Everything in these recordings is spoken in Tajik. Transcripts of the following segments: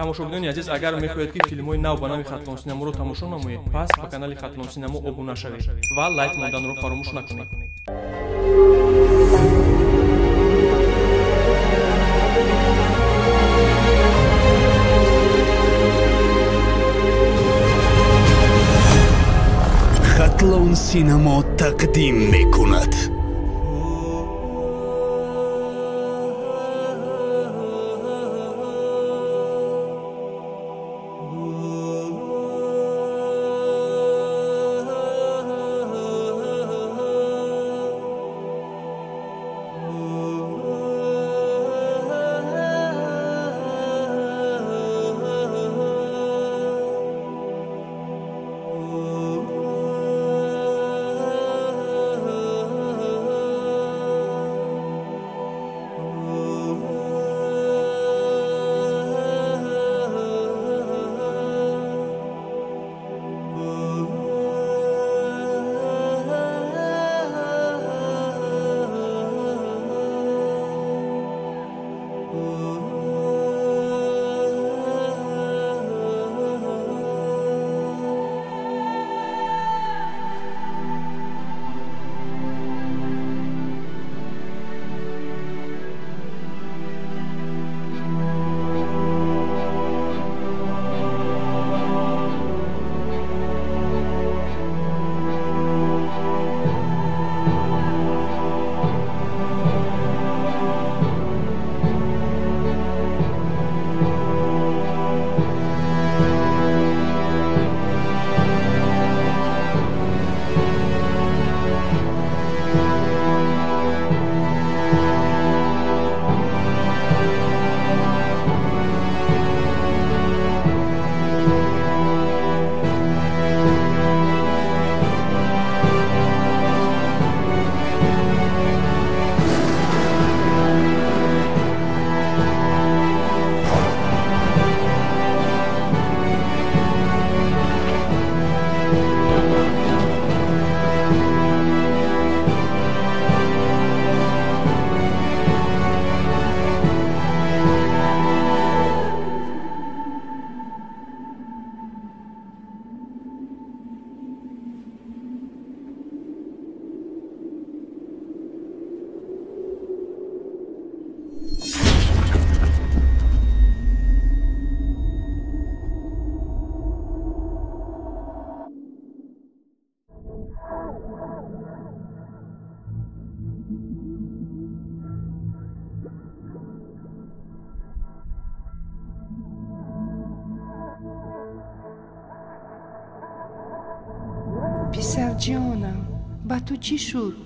Тамошобинони азиз, агар мехоҳед, ки филмҳои нав ба нави Хатлон Синаморо тамошо намоед, пас ба канали Хатлон Синамо обуна шавед ва лайк монданро фаромӯш накунед. Хатлон Синамо тақдим мекунад. Писарҷонам, ба ту чӣ шуд?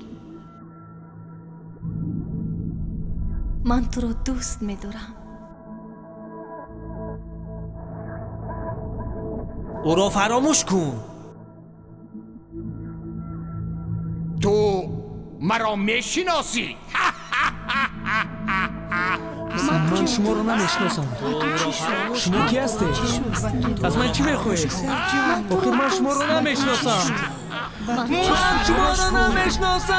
Ман туро дӯст медорам. Ӯро фаромӯш кун. Ту маро мешиносӣ? Ман шуморо намешиносам. Шумо ки ҳастед? Аз ман чӣ мехоҳед? Охир ман шуморо намешиносам. Ман шуморо намешиносам.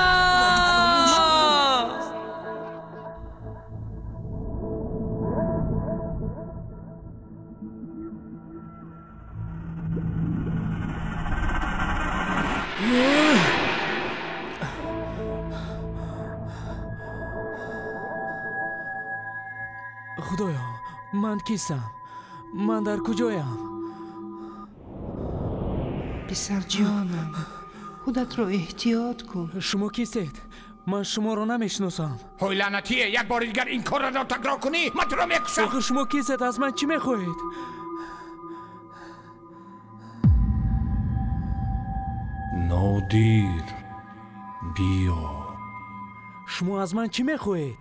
Худоё, ман кистам? Ман дар куҷоям? Писарҷонам, худатро эҳтиёт кун. Шумо кистед? Ман шуморо намешиносам. Ҳой лаънатие, як бори дигар ин корро такрор кунӣ, ман туро мекушам. Охир шумо кистед? Аз ман чӣ мехоҳед? Нодир, биё. Шумо аз ман чӣ мехоҳед?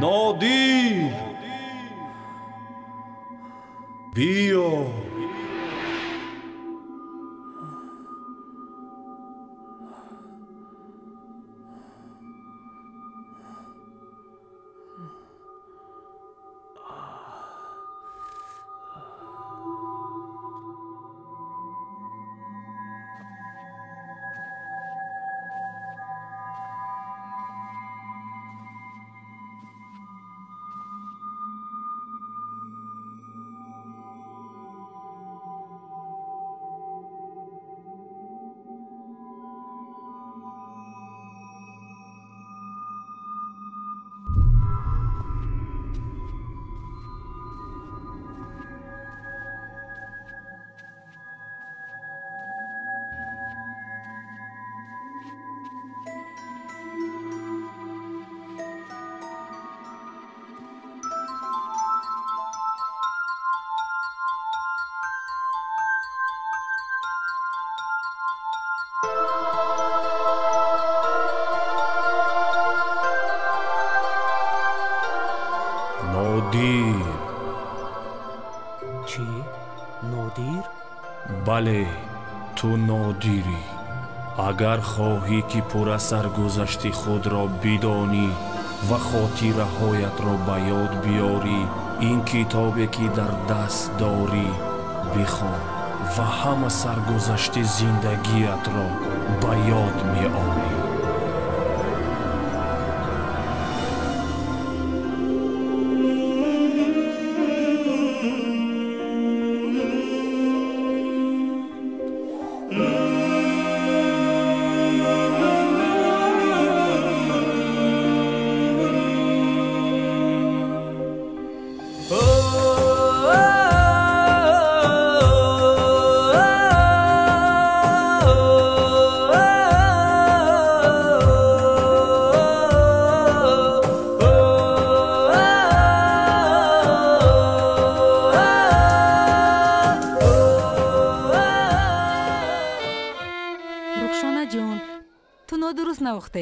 Нодир, биё. Нодир. Чӣ? Нодир? Бале, ту нодирӣ. Агар хоҳӣ ки пурра саргузашти худро бидонӣ ва хотираҳоятро ба ёд биёрӣ, ин китобе ки дар даст дорӣ бихон ва ҳама саргузашти зиндагиятро ба ёд меорӣ.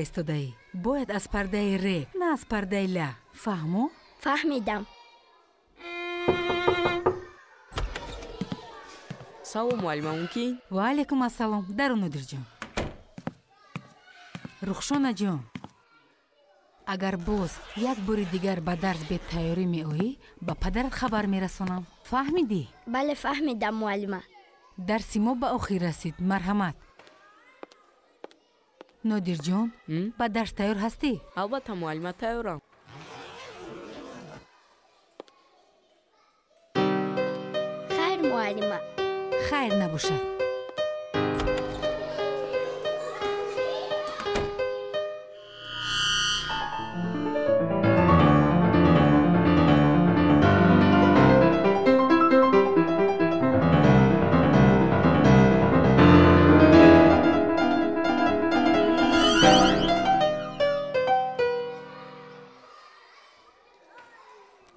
Истодаӣ. Бояд аз пардаи ре, на аз пардаи ля. Фаҳмо? Фаҳмидам. Салом, муаллима, мумкин? Ва алайкум ассалом. Даро, Нодирҷон. Рухшонаҷон, агар боз як бори дигар ба дарс бетайёрӣ меоӣ, ба падарат хабар мерасонам. Фаҳмидӣ? Бале, фаҳмидам, муаллима. Дарси мо ба охир расид. Марҳамат. Нодирҷон, ба дарс тайёр ҳастӣ? Албатта, муаллима, тайёрам. Хайр, муаллима. Хайр набошад.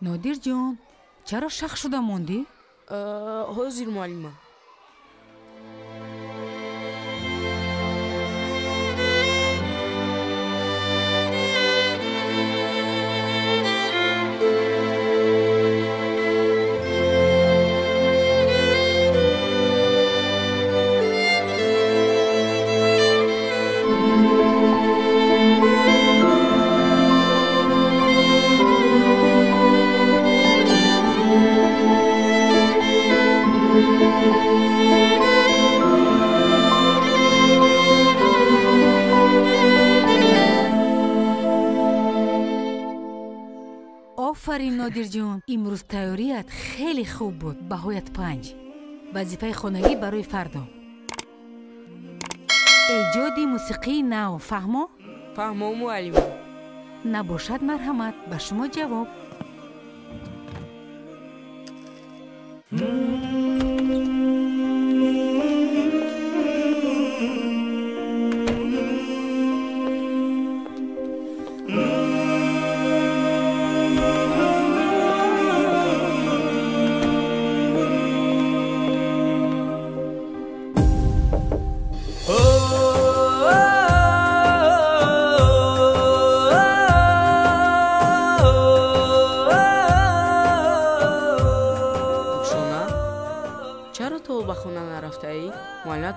Нодирҷон, чаро шах шуда мондӣ? Ҳозир, муаллима. Офарин, Нодирҷон, имрӯз тайёрият хеле хуб буд. Баҳоят 5. Вазифаи хонагӣ барои фардо. Эҷоди мусиқии нав. Фаҳмо? Фаҳмо, муаллима. Набошад, марҳамат, ба шумо ҷавоб.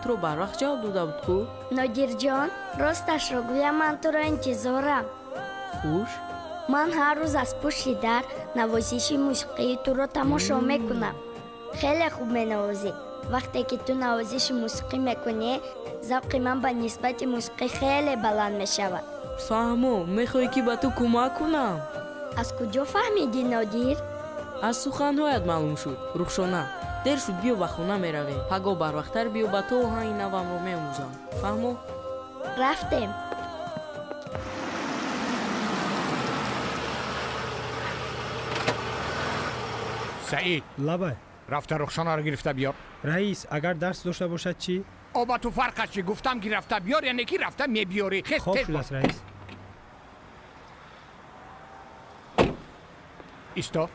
Туро барвақт ҷавоб дода буд ку? Нодирҷон, росташро гӯям, ман туро интизорам. Хуш? Ман ҳар рӯз аз пушти дар навозиши мусиқии туро тамошо мекунам. Хеле хуб менавозӣ. Вақте ки ту навозиши мусиқӣ мекунӣ, завқи ман ба нисбати мусиқӣ хеле баланд мешавад. Фаҳмо, мехоҳӣ ки ба ту кӯмак кунам? Аз куҷо фаҳмидӣ, Нодир? Аз суханҳоят маълум шуд, Рухшона. Дер шуд, биё ба хона меравем. Пагоҳ барвақттар биё, ба ту оҳанги навамро меомӯзам. Фаҳмо? Рафтем. Саид. Лабай. Рафта Рухшонаро гирифта биёр. Раис, агар дарс дошта бошад чӣ? О, ба ту фарқаш чӣ? Гуфтам ки рафта биёр, яъне ки рафта мебиёрӣ. Хез, хоб тез бош. шудааст, раис. Исто,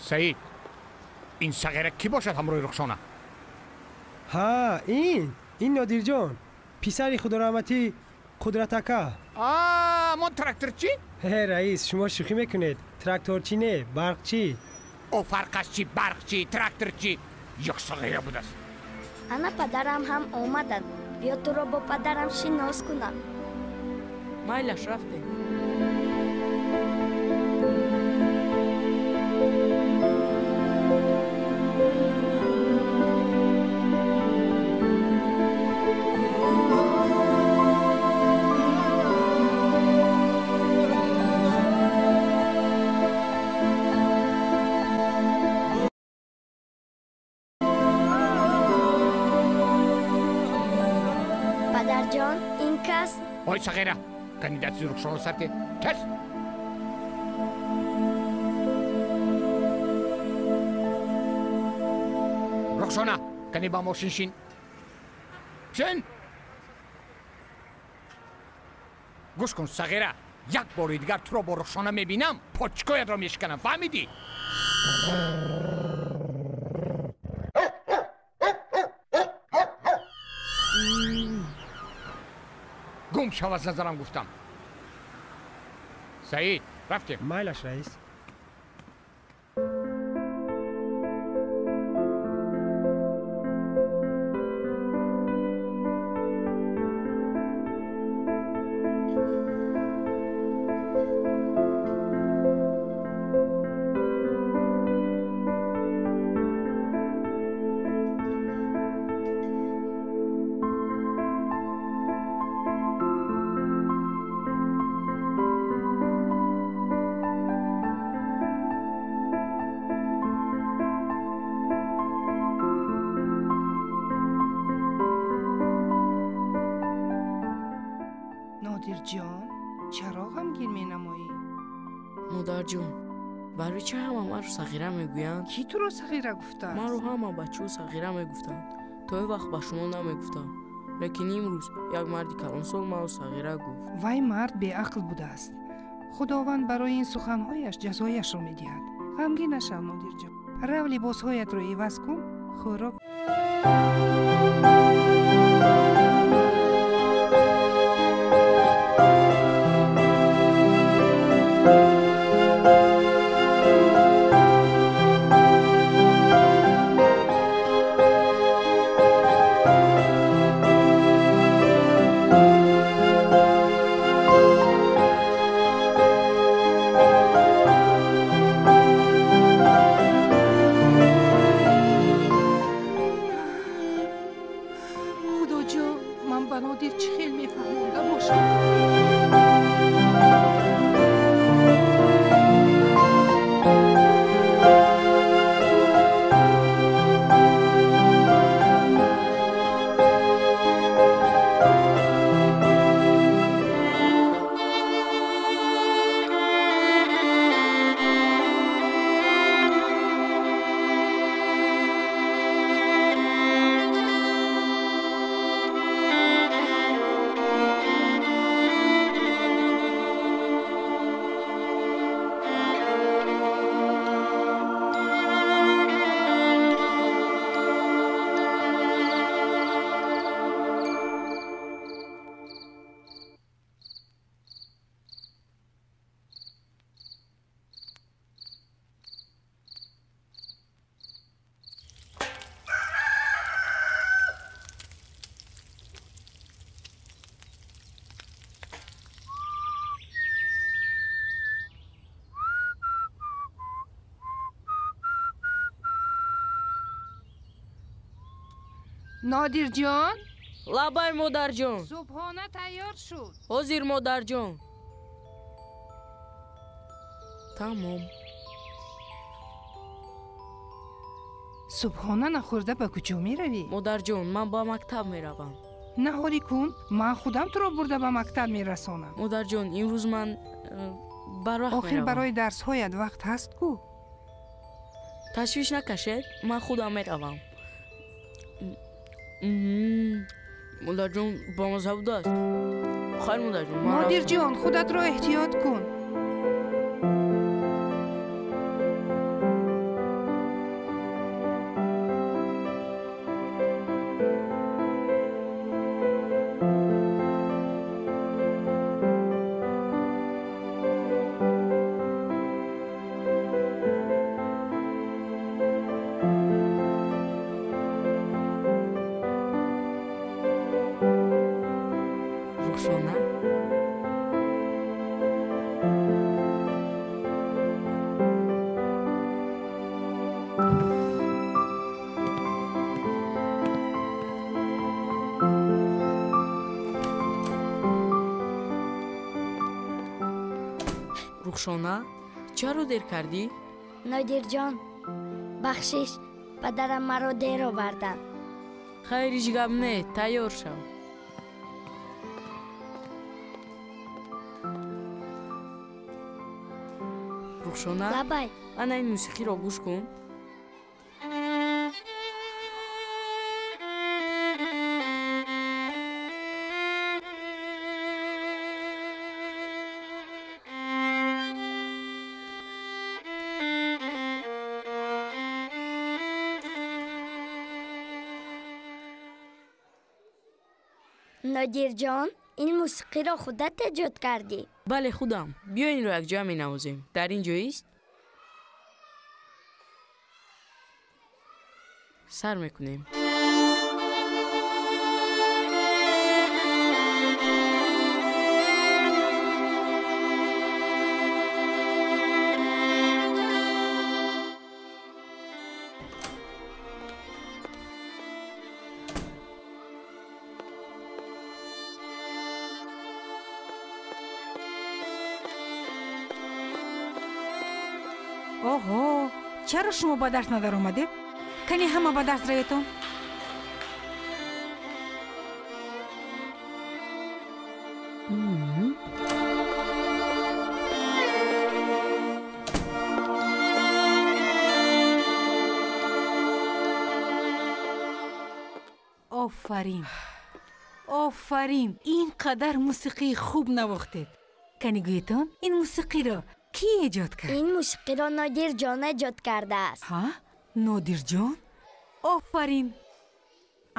Саид. Ин сағира кӣ бошад ҳамроҳи Рухшона? Ҳа, ин Нодирҷон, писари худораҳматӣ Қудратака. А, Мон тракторчӣ? Ҳе раис, шумо шӯхӣ мекунед. Тракторчӣ не, барқчӣ. О фарқаш чӣ, барқчӣ, тракторчӣ? Як сағира будааст. Ана падарам ҳам омаданд. Биё туро бо падарам шинос кунам. Майлаш, рафтем. Падарҷон, ин кас? Ой сағира, кандидати Рухшона сарте. Тез! Рухшона, кани ба мошин шин. Шин! Гӯш кун, сағира, як бори дигар туро бо Рухшона мебинам, почкоятро мешиканам, фаҳмидӣ? Гум шав аз назарам гуфтам. Саид, рафтем. Майлаш, раис. Нодирҷон, чаро ғамгин менамоӣ? Модарҷон, барои чӣ ҳама маро сағира мегӯянд? Кӣ туро сағира гуфтааст? Маро ҳама бачаҳо сағира мегуфтанд. То ин вақт ба шумо намегуфтам. Лекин имрӯз як марди калонсол маро сағира гуфт. Вай мард беақл будааст. Худованд барои ин суханҳояш ҷазояшро медиҳад. Ғамгин нашав, Нодирҷон. Рав либосҳоятро иваз кун, хӯрок. Нодирҷон? Лабай, модарҷон. Субҳона тайёр шуд. Ҳозир, модарҷон. Тамом. Субҳона нахӯрда ба куҷо меравӣ? Модарҷон, ман ба мактаб меравам. Наҳорӣ кун, ман худам туро бурда ба мактаб мерасонам. Модарҷон, имрӯз ман барвақт меравам. Охир барои дарсҳоят вақт ҳаст ку? Ташвиш накашед, ман худам меравам. Модарҷон, бамаза будааст. Хайр, модарҷон. Нодирҷон, худатро эҳтиёт кун. Рухшона, чаро дер кардӣ? Нодирҷон, бахшиш, падарам маро дер оварданд. Хайр, ҳеҷ гап не, тайёр шав. Рухшона, лабай. Ана ин мусиқиро гӯш кун. Нодирҷон, ин мусиқиро худат эҷод кардӣ? Бале, худам. Биё инро якҷоя менавозем. Дар ин ҷоист? Сар мекунем. Оҳо, чаро шумо ба дарс надаромадед? Кани ҳама ба дарс раведон. Офарин, офарин, ин қадар мусиқии хуб навохтед. Кани гӯетон, ин мусиқиро кӣ эҷод кард? Ин мусиқиро Нодирҷон эҷод кардааст. Ҳа, Нодирҷон? Офарин!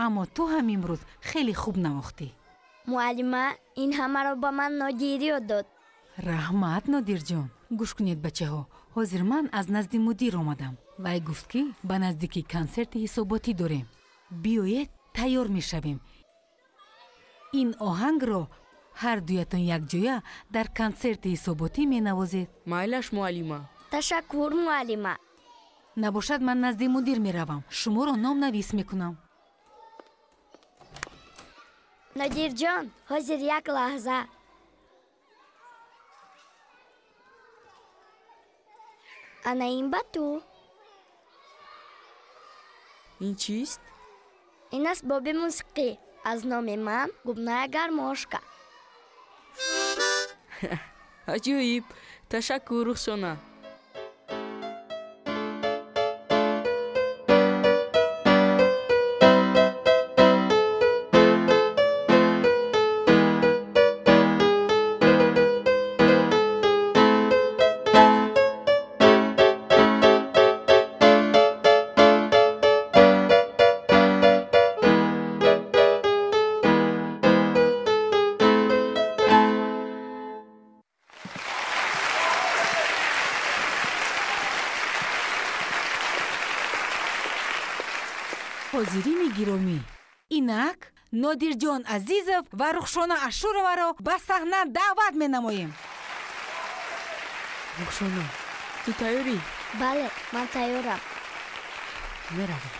Аммо ту ҳам имрӯз хеле хуб навохтӣ. Муаллима, ин ҳамаро ба ман Нодир ёд дод. Раҳмат, Нодирҷон. Гӯш кунед, бачаҳо, ҳозир ман аз назди мудир омадам. Вай гуфт, ки ба наздикӣ консерти ҳисоботӣ дорем. Биёед, тайёр мешавем. Ин оҳангро ҳар дуятон якҷоя дар консерти ҳисоботӣ менавозед. Майлаш, муаллима. Ташаккур, муаллима. Набошад, ман назди мудир меравам, шуморо номнавис мекунам. Нодирҷон, ҳозир як лаҳза. Ана ин ба ту. Ин чист? Ин асбоби мусиқӣ. Аз номи ман губная гармошка. Аҷоиб! Ташаккур, Рухшона. Ҳозирини гиромӣ, инак Нодирҷон Азизов ва Рухшона Ашуроваро ба саҳна даъват менамоем. Рухшона, ту тайёрӣ? Бале, ман тайёрам. Меравем.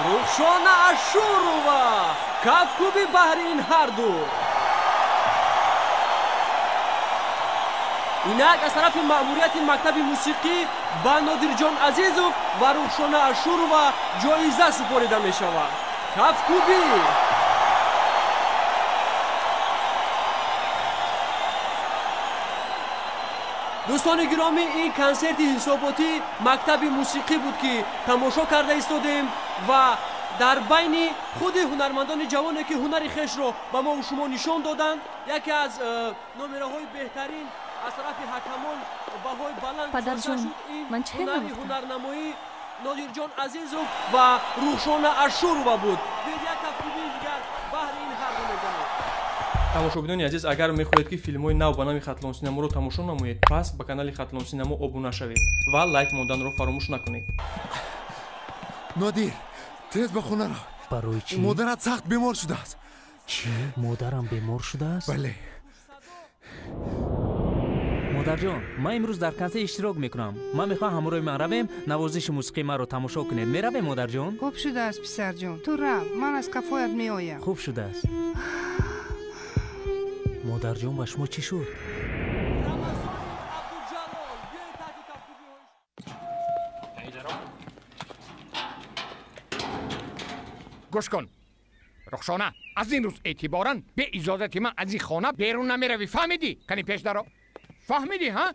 Рухшона Ашурова, кафкӯби баҳри ин ҳарду. Инак аз тарафи маъмурияти мактаби мусиқӣ ба Нодирҷон Азизов ва Рухшона Ашурова ҷоиза супорида мешавад. Кафкӯбӣ! Дӯстони гиромӣ, ин консерти ҳисоботӣ мактаби мусиқӣ буд, ки тамошо карда истодем ва дар байни худи ҳунармандони ҷавоне, ки ҳунари хешро ба мо шумо нишон доданд, яке аз номераҳои беҳтарин аз тарафи ҳакамон баҳои баланд Падарҷон, ман чӣ хел ҳунари навохтам? ҳунарнамоӣ Нодирҷон Азизов ва Рухшона Ашурова буд. Биёед, як кафкӯбии дигар баҳри ин ҳарду мезанем. Тамошобинони азиз, агар мехоҳед, ки филмҳои нав ба нави Хатлон Синаморо тамошо намоед, пас ба канали Хатлон Синамо обуна шавед ва лайк монданро фаромӯш накунед. Нодир, тез ба хона рав. Барои чӣ? Модарат сахт бемор шудааст. Чӣ, модарам бемор шудааст? Бале. Модарҷон, ман имрӯз дар консерт иштирок мекунам. Ман мехоҳам ҳамроҳи ман равем, навозиши мусиқии маро тамошо кунед. Меравем, модарҷон? Хуб шудааст, писарҷон, ту рав, ман аз қафоят меоям. Хуб шудааст. Модарҷон, ба шумо чӣ шуд? Абдуҷалол, биёед таҳти кафкӯбиҳои Гӯш кун, Рухшона, аз ин рӯз эътиборан бе иҷозати ман аз ин хона берун намеравӣ, фаҳмидӣ? Кани пеш даро, фаҳмидӣ, ҳа?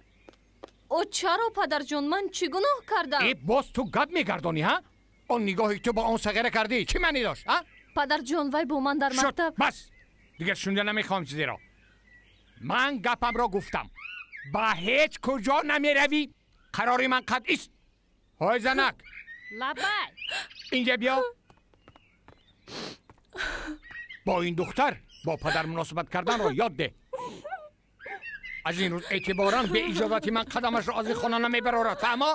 О, чаро, падарҷон, ман чӣ гуноҳ кардам? Э, боз ту гап мегардонӣ, ҳа? Он нигоҳи ту ба он сағира кардӣ, чӣ маънӣ дошт, ҳа? Падарҷон, вай бо ман дар Шуд, мактаб. Бас, дигар шунида намехоҳам чизеро. Ман гапамро гуфтам, ба ҳеҷ куҷо намеравӣ, қарори ман қатъист. Ҳой, занак! Лаббай. Инҷа биё. Бо ин духтар бо падар муносибат карданро ёд деҳ. Аз ин рӯз эътиборан бе иҷозати ман қадамашро аз ин хона намебарорад, фаҳмо?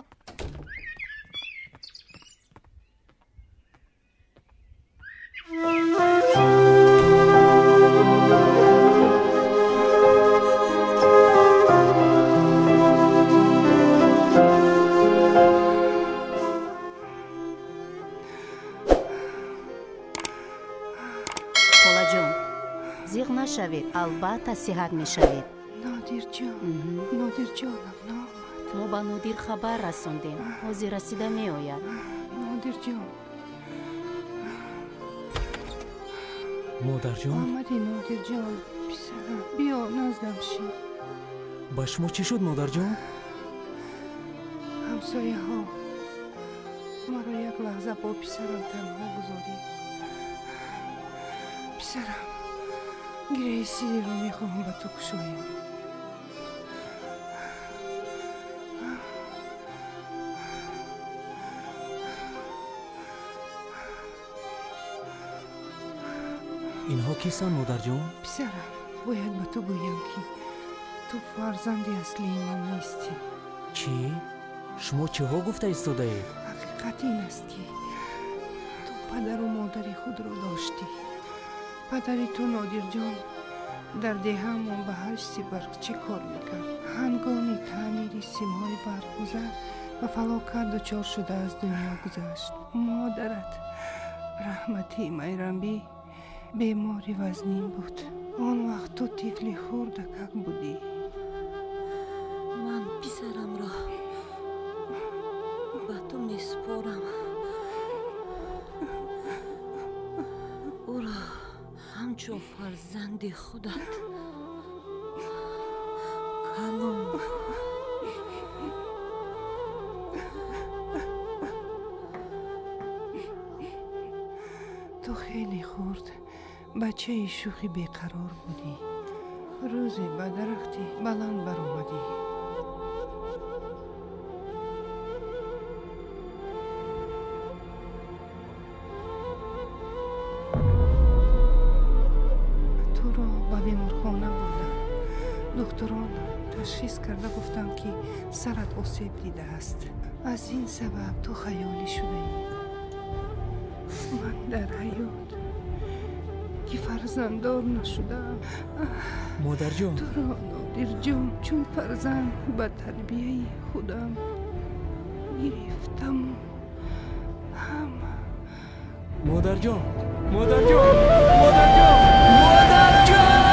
Холаҷон, зиғ нашавед, албатта сиҳат мешавед. Нодирҷон, Нодирҷонам наомад. Мо ба Нодир хабар расондем, ҳозир расида меояд. Нодирҷон. Модарҷон. Омадӣ, Нодирҷон, писарам, биё, наздам шин. Ба шумо чӣ шуд, модарҷон? Ҳамсояҳо маро як лаҳза бо писарам танҳо гузорид. Писарам, гиреҳи сириро мехоҳам ба ту кушоям. Инҳо кистанд, модарҷон? Писарам, бояд ба ту гӯям, ки ту фарзанди аслии ман нестӣ. Чӣ? Шумо чиҳо гуфта истодаед? Ҳақиқат ин аст, ки ту падару модари худро доштӣ. Падари ту, Нодирҷон, дар деҳаамон ба ҳайси барқчӣ кор мекард. Ҳангоми таъмири симҳои барқгузар ба фалокат дучор шуда, аз дунё гузашт. Модарат, раҳматӣ Майрамбӣ, бемори вазнин буд. Он вақт ту тифли хурдакак будӣ. Ман писарамро ба ту месупорам. Ӯро ҳамчун фарзанди худат калон кун. Ту хеле хурд, бачаи шӯхи беқарор будӣ. Рӯзе ба дарахти баланд баромадӣ. Туро ба беморхона бурдам. Духтурон ташхис карда гуфтанд, ки сарат осеб дидааст, аз ин сабаб ту хаёлӣ шудаӣ. Ман дар ҳаёт, ки фарзанддор нашудаам, Модарҷон. туро, Нодирҷон, чун фарзанд ба тарбияи худам гирифтаму ҳам Модарҷон, модарҷон, модарҷон, модарҷон!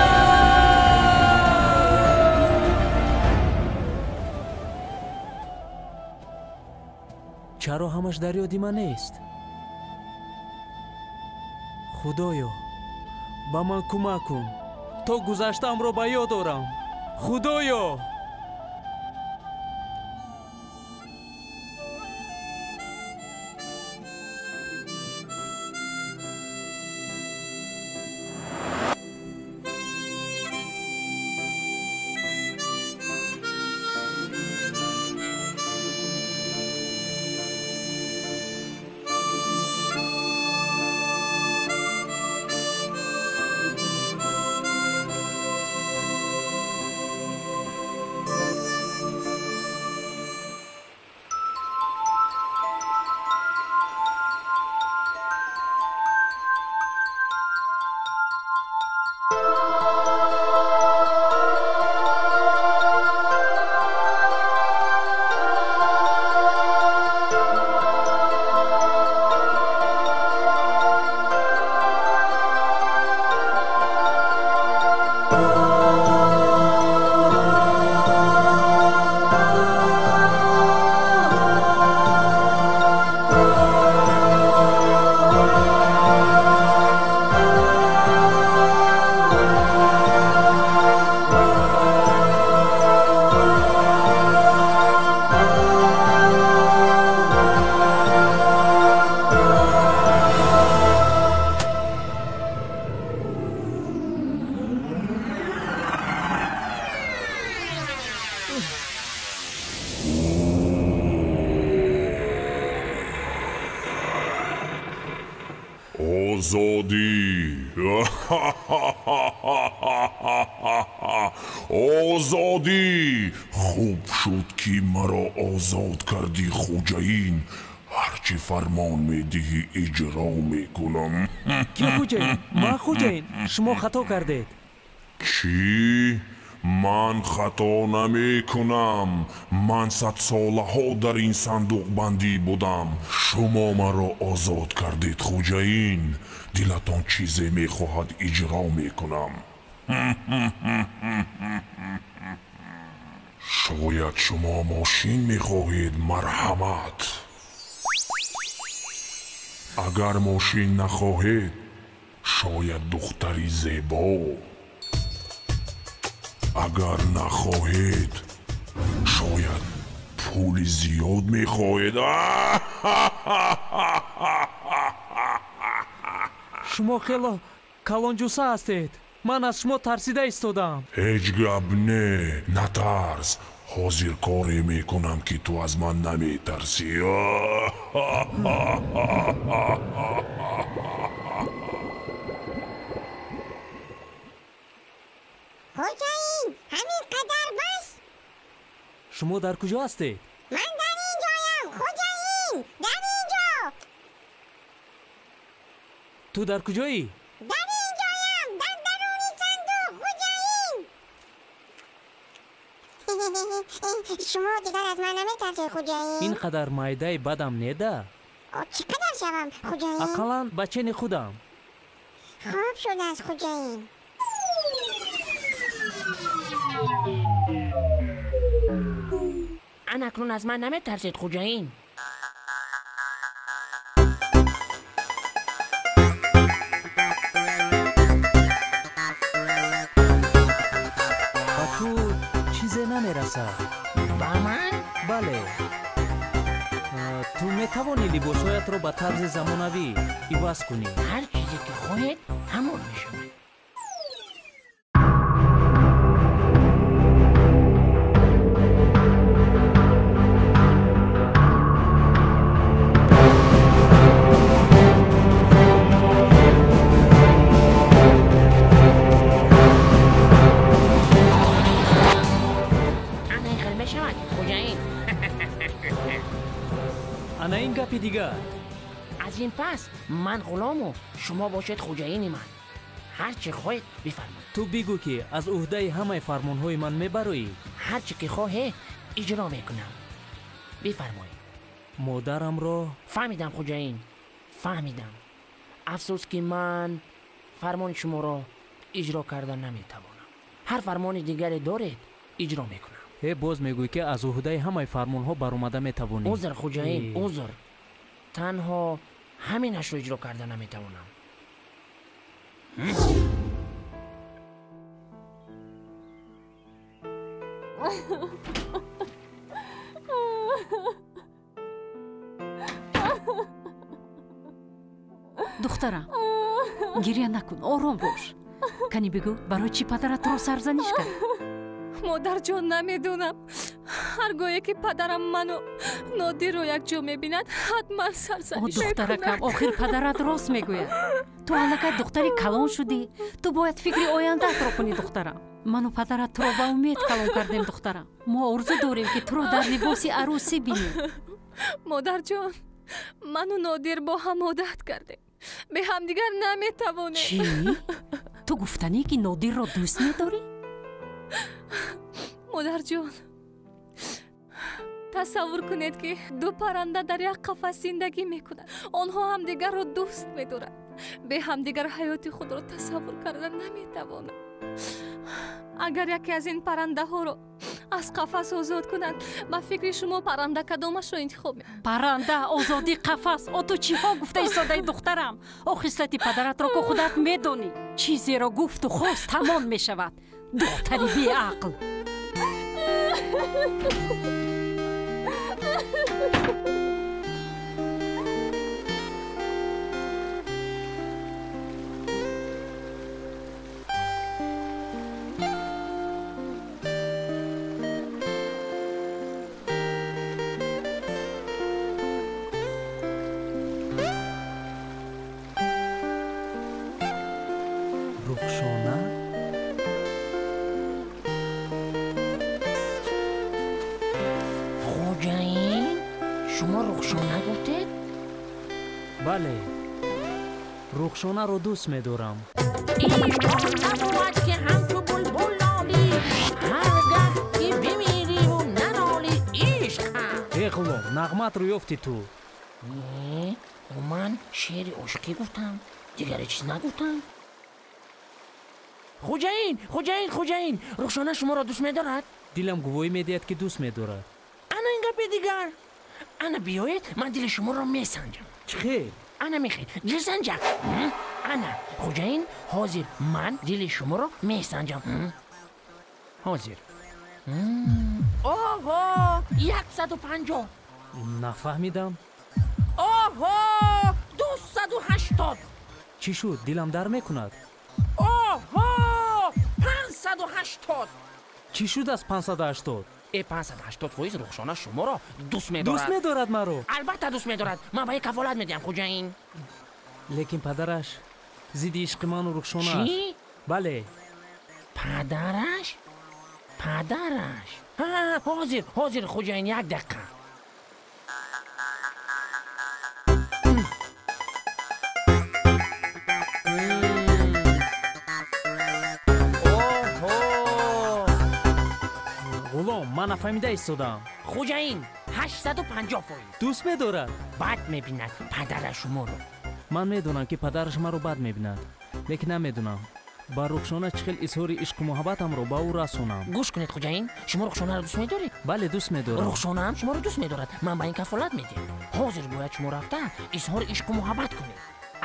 Чаро ҳамаш дар ёди ман нест? Худоё, ба ман кӯмак кун, то гузаштаамро ба ёд орам. Худоё! Озодӣ! Озодӣ! Хуб шуд, ки маро озод кардӣ, хӯҷаин. Ҳарчи фармон медиҳӣ, иҷро мекунам. Ки хӯҷаин? Ман хӯҷаин. Шумо хато кардед. Чӣ? Ман хато намекунам. Ман садсолаҳо дар ин сандуқбандӣ будам. Шумо маро озод кардед, хӯҷаин. Дилатон чизе мехоҳад, иҷро мекунам. Шояд шумо мошин мехоҳед, марҳамат. Агар мошин нахоҳед, шояд духтари зебо. Агар нахоҳед, шояд пули зиёд мехоҳед. Шумо хело калонҷуса ҳастед. Ман аз шумо тарсида истодам. Ҳеҷ гап не, натарс. Ҳозир коре мекунам, ки ту аз ман наметарсӣ. Хӯҷаин, ҳамин қадар бас? Шумо дар куҷо ҳастед? Ман дар ин ҷоям, хӯҷаин, дар ин ҷо. Ту дар куҷоӣ? Дар ин ҷоям, дар даруни сандуқ, хӯҷаин. Шумо дигар аз ман наметарсед, хӯҷаин? Ин қадар майдаи бадам неда? Чӣ қадар шавам, хӯҷаин? Ақаллан ба чени худам. Хуб шудааст, хӯҷаин. Ан акнун аз ман наметарсед, хӯҷаин? Ба ту чизе намерасад. Ба ман? Бале. Ту метавонӣ либосҳоятро ба тарзи замонавӣ иваз кунӣ. Ҳар чизе ки хоҳед, ҳамон мешавад. Ана ин гапи дигар. Аз ин пас ман ғулому шумо бошед хӯҷаини ман. Ҳар чӣ хоҳед бифармоед. Ту бигӯ, ки аз уҳдаи ҳамаи фармонҳои ман мебароӣ. Ҳар чӣ ки хоҳе иҷро мекунам. Бифармоед. Модарамро фаҳмидам, хӯҷаин, фаҳмидам. Афсӯс, ки ман фармони шуморо иҷро карда наметавонам. Ҳар фармони дигаре доред, иҷро мекунам. Э, боз мегӯӣ, ки аз уҳдаи ҳамаи фармонҳо баромада метавонӣ. Узр, хӯҷаин, узр. Танҳо ҳаминашро иҷро карда наметавонам. Духтарам, гиря накун, ором бош. Кани бигӯ, барои чӣ падарат туро сарзаниш кард? Модарҷон, намедонам. Ҳар гоҳе ки падарам ману Нодирро якҷо мебинад, ҳатман сарзаниш мекунад. Духтаракам, охир падарат рост мегӯяд. Ту аллакай духтари калон шудӣ. Ту бояд фикри ояндаатро кунӣ, духтарам. Ману падарат туро ба умед калон кардем, духтарам. Мо орзу дорем, ки туро дар либоси арӯсӣ бинем. Модарҷон, ману Нодир бо ҳам одат кардем. Бе ҳамдигар наметавонем. Чӣ? Ту гуфтанӣ, ки Нодирро дӯст медорӣ? Модарҷон, тасаввур кунед, ки ду парранда дар як қафас зиндагӣ мекунанд. Онҳо ҳамдигарро дӯст медоранд. Бе ҳамдигар ҳаёти худро тасаввур карда наметавонанд. Агар яке аз ин паррандаҳоро аз қафас озод кунанд, ба фикри шумо парранда кадомашро интихоб мекунад? Парранда, озодӣ, қафас. О, ту чиҳо гуфта истодаи, духтарам? О, хислати падаратро ку худат медонӣ. Чизеро гуфту хост, ҳамон мешавад. Духтари беақл. Рухшона? Хоҷаин, шумо Рухшона гуфтед? Бале, Рухшонаро дӯст медорам. Ин набувад, ки ҳамчу булбул нолӣ, ҳар гаҳ ки бимириву нанолӣ, ишқ ҳам. Э ғулом, нағматро ёфти ту. Не, ман шеъри ошиқӣ гуфтам, дигаре чиз нагуфтам. Хоҷаин, хоҷаин, хоҷаин, Рухшона шуморо дӯст медорад? Дилам гувоҳӣ медиҳад, ки дӯст медорад. Ана ин гапи дигар. Ана биёед, ман дили шуморо месанҷам. Чӣ хел? Ана мехел, дилсанҷак. Ана, хоҷаин, ҳозир ман дили шуморо месанҷам. Ҳозир. Оҳо, 150. Нафаҳмидам. Оҳо, 280. Чӣ шуд, дилам дар мекунад? Оҳо, 580. Чӣ шуд аз 580? Э, 580% Рухшона шуморо дӯст медорад. Дӯст медорад маро? Албатта дӯст медорад. Ман ба ин кафолат медиҳам, хоҷаин. Лекин падараш зидди ишқи ману Рухшона аст. Чӣ? Бале. Падараш? Падараш? Ҳозир, ҳозир, хоҷаин, як дақиқа. Ғулом, ман нафаҳмида истодам. Хоҷаин, 850%. Дӯст медорад? Бад мебинад падараш шуморо. Ман медонам, ки падараш маро бад мебинад, лекин намедонам ба Рухшона чӣ хел изҳори ишқу муҳаббатамро ба ӯ расонам. Гӯш кунед, хоҷаин, шумо Рухшонаро дӯст медоред? Бале, дӯст медорам. Рухшона ҳам шуморо дӯст медорад. Ман ба ин кафолат медиҳам. Ҳозир бояд шумо рафта изҳори ишқу муҳаббат кунед.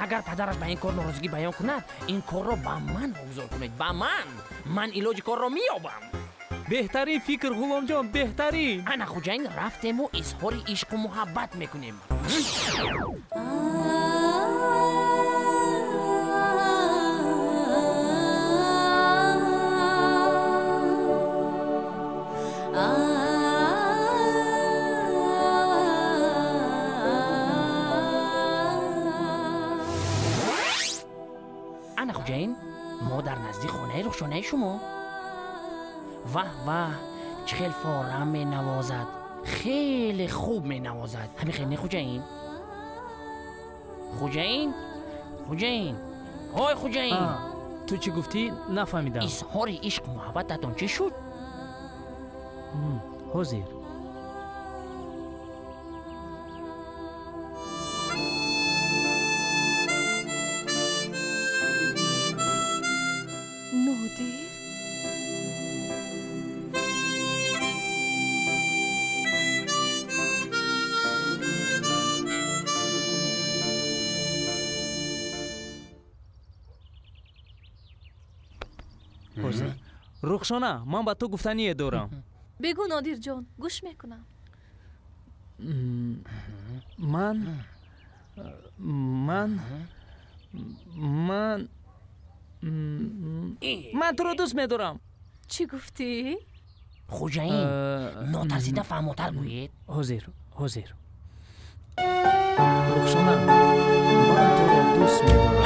Агар падараш ба ин кор норозигӣ баён кунад, ин корро ба ман вогузор кунед, ба ман. Ман илоҷи корро меёбам. Беҳтарин фикр, Ғуломҷон, беҳтарин. Ана хоҷаин, рафтему изҳори ишқу муҳаббат мекунем. Ана хоҷаин, мо дар назди хонаи Рухшонаи шумо. Ваҳ ваҳ, чӣ хел форам менавозад, хеле хуб менавозад. Ҳамин хел не, хоҷаин? Хоҷаин, хоҷаин, ҳой хоҷаин. Ту чӣ гуфтӣ, нафаҳмидам. Изҳори ишқу муҳаббататон чӣ шуд? Ҳозир. Нодир? Ҳозир. Рухшона, ман ба ту гуфтание дорам. Бигӯ, Нодирҷон, гӯш мекунам. Ман ман ман ман туро дӯст медорам. Чӣ гуфтӣ? Хоҷаин, нотарсида фаҳмотар гӯед. Ҳозир, ҳозир. Рухшона, ман туро дӯст медорам.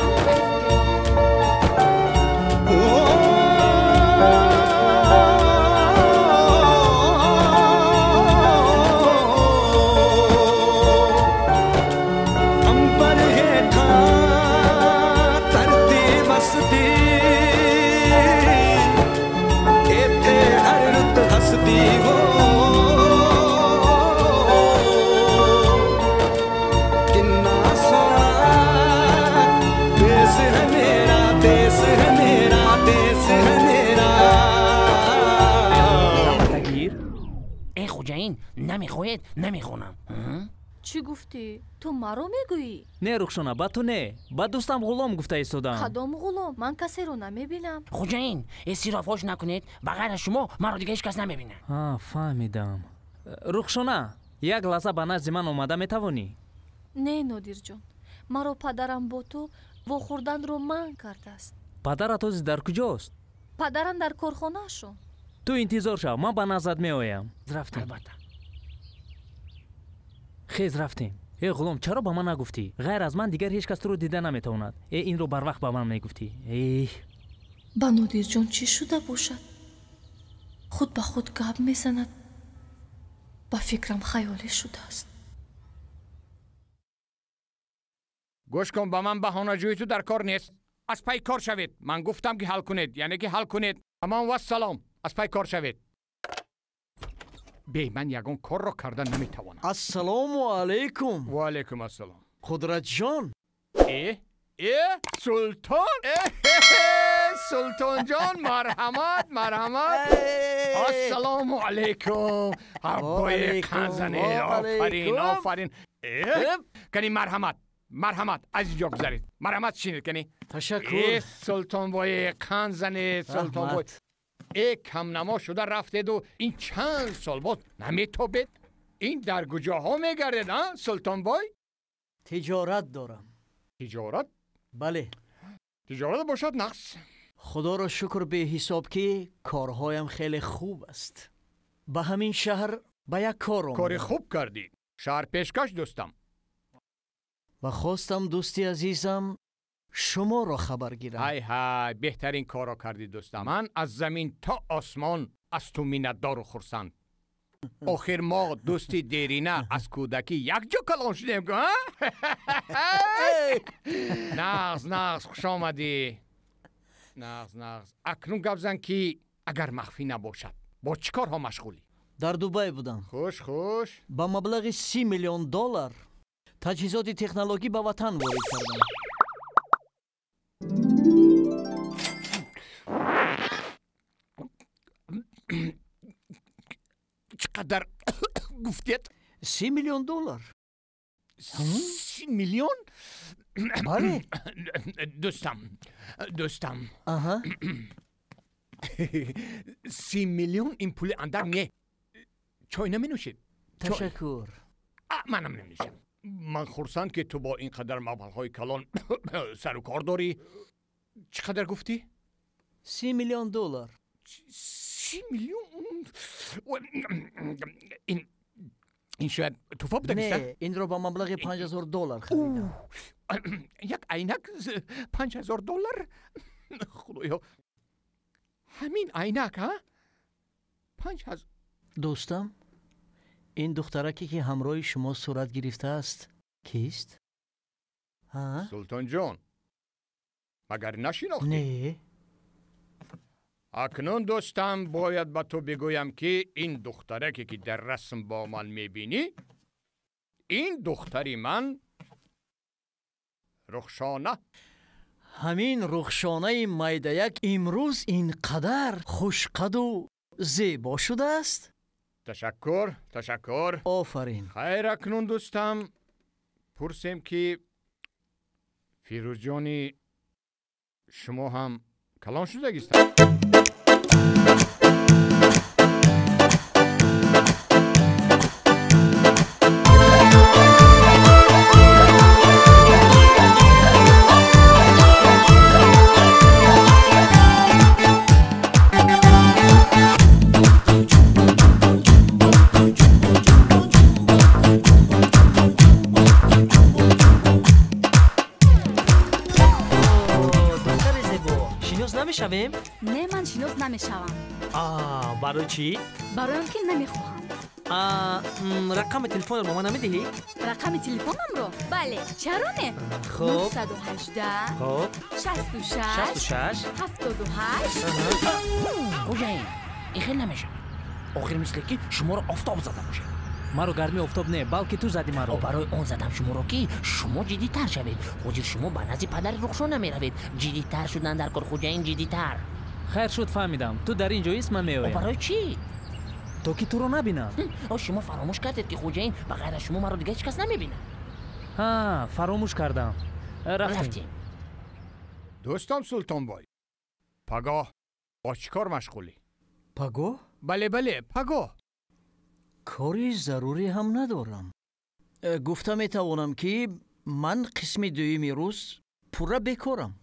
Намехоҳед, намехонам. Чӣ гуфтӣ? Ту маро мегӯӣ? Не, Рухшона, ба ту не, ба дӯстам Ғулом гуфта истодам. Кадом Ғулом? Ман касеро намебинам. Хоҷаин, эсиро фош накунед, ба ғайр аз шумо маро дига ҳеҷ кас намебинад. Фаҳмидам. Рухшона, як лаҳза ба назди ман омада метавонӣ? Не, Нодирҷон, маро падарам бо ту вохӯрданро манъ кардааст. Падарат ҳозир дар куҷост? Падарам дар корхонаашон. Ту интизор шав, ман ба наздат меоям. Рафтем. Албатта. Хез, рафтем. Э Ғулом, чаро ба ман нагуфтӣ? Ғайр аз ман дигар ҳеҷ кас туро дида наметавонад. Э инро барвақт ба ман мегуфтӣ. Эҳ, ба Нодирҷон чӣ шуда бошад? Худ ба худ гап мезанад. Ба фикрам хаёлӣ шудааст. Гӯш кун, ба ман баҳонаҷӯи ту дар кор нест. Аз пай кор шавед. Ман гуфтам ки ҳал кунед, яъне ки ҳал кунед. Амон вассалом, аз пай кор шавед. Бе ман ягон корро карда наметавонам. Ассалому алайкум. Ва алайкум ассалом. Қудратҷон. Э э Султон, Султонҷон, марҳамат, марҳамат. Ассалому алайкум. Ҳаббои қанзане, офарин, офарин. Кани марҳамат, марҳамат, аз инҷо гузаред. Марҳамат, шинед кани. Ташаккур. Султонбои қанзане, Султонбой. Э камнамо шуда рафтеду ин чанд сол боз наметобед? Ин дар куҷоҳо мегардед, а, Султонбой? Тиҷорат дорам. Тиҷорат? Бале. Тиҷорат бошад нақс. Худоро шукр беҳисоб ки корҳоям хеле хуб аст. Ба ҳамин шаҳр ба як кор омадам. Кори хуб кардӣ. Шаҳр пешкаш, дӯстам. Ва хостам, дӯсти азизам, шуморо хабар гирам. Ҳай ҳай, беҳтарин корро кардӣ, дӯстам. Ман аз замин то осмон аз ту миннатдору хурсанд. Охир мо дӯсти дерина аз кӯдакӣ якҷо калон шудем. Нағз, нағз, хуш омадӣ. Нағз, нағз. Акнун гап зан ки агар махфӣ набошад, бо чӣ корҳо машғулӣ? Дар Дубай будам. Хуш, хуш. Ба маблағи 30 миллион доллар таҷҳизоти технологӣ ба ватан ворид кардам. Чӣ қадар гуфтед? 30 миллион доллар. 30 миллион? Бале. Дӯстам, дӯстам. 30 миллион ин пули андак не. Чой наменӯшед? Ташаккур. Манам наменӯшам. Ман хурсанд ки ту бо ин қадар маблағҳои калон сару кор дорӣ. Чӣ қадар гуфтӣ? 30 миллион доллар. 30 миллион? Ин шояд туҳфа буда? Не, инро ба маблағи 5000 доллар харидам. Як айнак 5000 доллар? Худоё, ҳамин айнак, а? 5000. Дӯстам, ин духтараке ки ҳамроҳи шумо сурат гирифтааст кист? Султонҷон, магар нашинохтӣ? Не. Акнун, дӯстам, бояд ба ту бигӯям ки ин духтараке ки дар расм бо ман мебинӣ, ин духтари ман Рухшона. Ҳамин Рухшонаи майдаяк имрӯз ин қадар хушқаду зебо шудааст? Ташаккур, ташаккур. Офарин. Хайр, акнун, дӯстам, пурсем ки Фирӯзҷони шумо ҳам калон шудагистанд? намешавем? Не, ман шинос намешавам. Барои чӣ? Барои он ки намехоҳам. Рақами телефонро ба ман намедиҳӣ? Рақами телефонамро? Бале, чаро не? Хуб. 918 хуб, 66 66 78. Хӯҷаин, ин хел намешавад. Охир мисле ки шуморо офтоб зада бошад. Маро гармии офтоб не, балки ту зади маро. Барои он задам шуморо, ки шумо ҷиддитар шавед. Ҳозир шумо ба назди падари Рухшона меравед. Ҷиддитар шудан дар кор, хӯҷаин, ҷиддитар. Хайр шуд, фаҳмидам. Ту дар ин ҷо ист, ман меоям. Барои чӣ? То ки туро набинам. Шумо фаромӯш кардед, ки хӯҷаин, ба ғайр аз шумо маро дигар ҳеҷ кас намебинад. Ҳа, фаромӯш кардам. Рафтем. Дӯстам Султонбой, пагоҳ бо чӣ кор машғулӣ? Пагоҳ? Бале, бале, пагоҳ. Кори зарурӣ ҳам надорам. Гуфта метавонам, ки ман қисми дуюми рӯз пурра бекорам.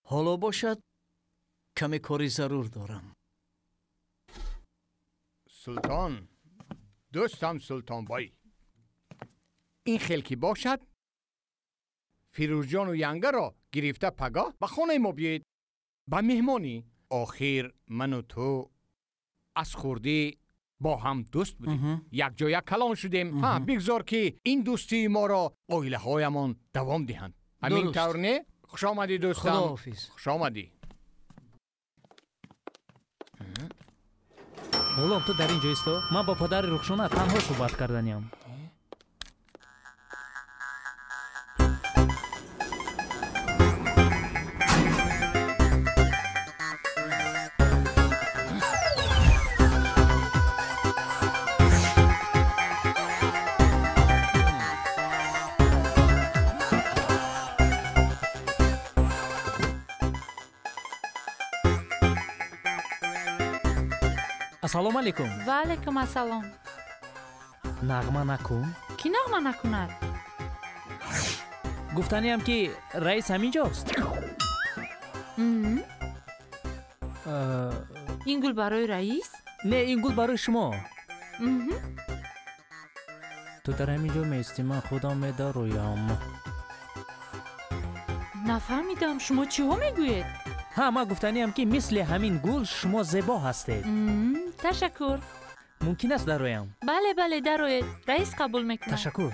Ҳоло бошад, каме кори зарур дорам. Султон, дӯстам Султонбой, ин хел ки бошад, Фирӯзҷону Янгаро гирифта пагоҳ ба хонаи мо биёед, ба меҳмонӣ. Охир ману ту аз хурдӣ бо ҳам дӯст будем, якҷоя калон шудем. Ҳа, бигзор, ки ин дӯстии моро оилаҳоямон давом диҳанд. Ҳамин тавр не? Хуш омадӣ, дӯстам. Худоҳофиз. Хуш омадӣ. Ғулом, ту дар ин ҷо исто, ман бо падари Рухшона танҳо суҳбат карданиям. Ассалому алайкум. Ва алайкум ассалом. Нағма накун. Кӣ нағма накунад? Гуфтаниям, ки раис ҳамин ҷост. Ин гул барои раис? Не, ин гул барои шумо. Ту дар ҳамин ҷо меистӣ, ман худам медароям. Нафаҳмидам, шумо чиҳо мегӯед? Ҳа, ман гуфтаниям, ки мисли ҳамин гул шумо зебо ҳастед. Ташаккур. Мумкин аст дароям? Бале, бале, дароед. Раис қабул мекунад. Ташаккур.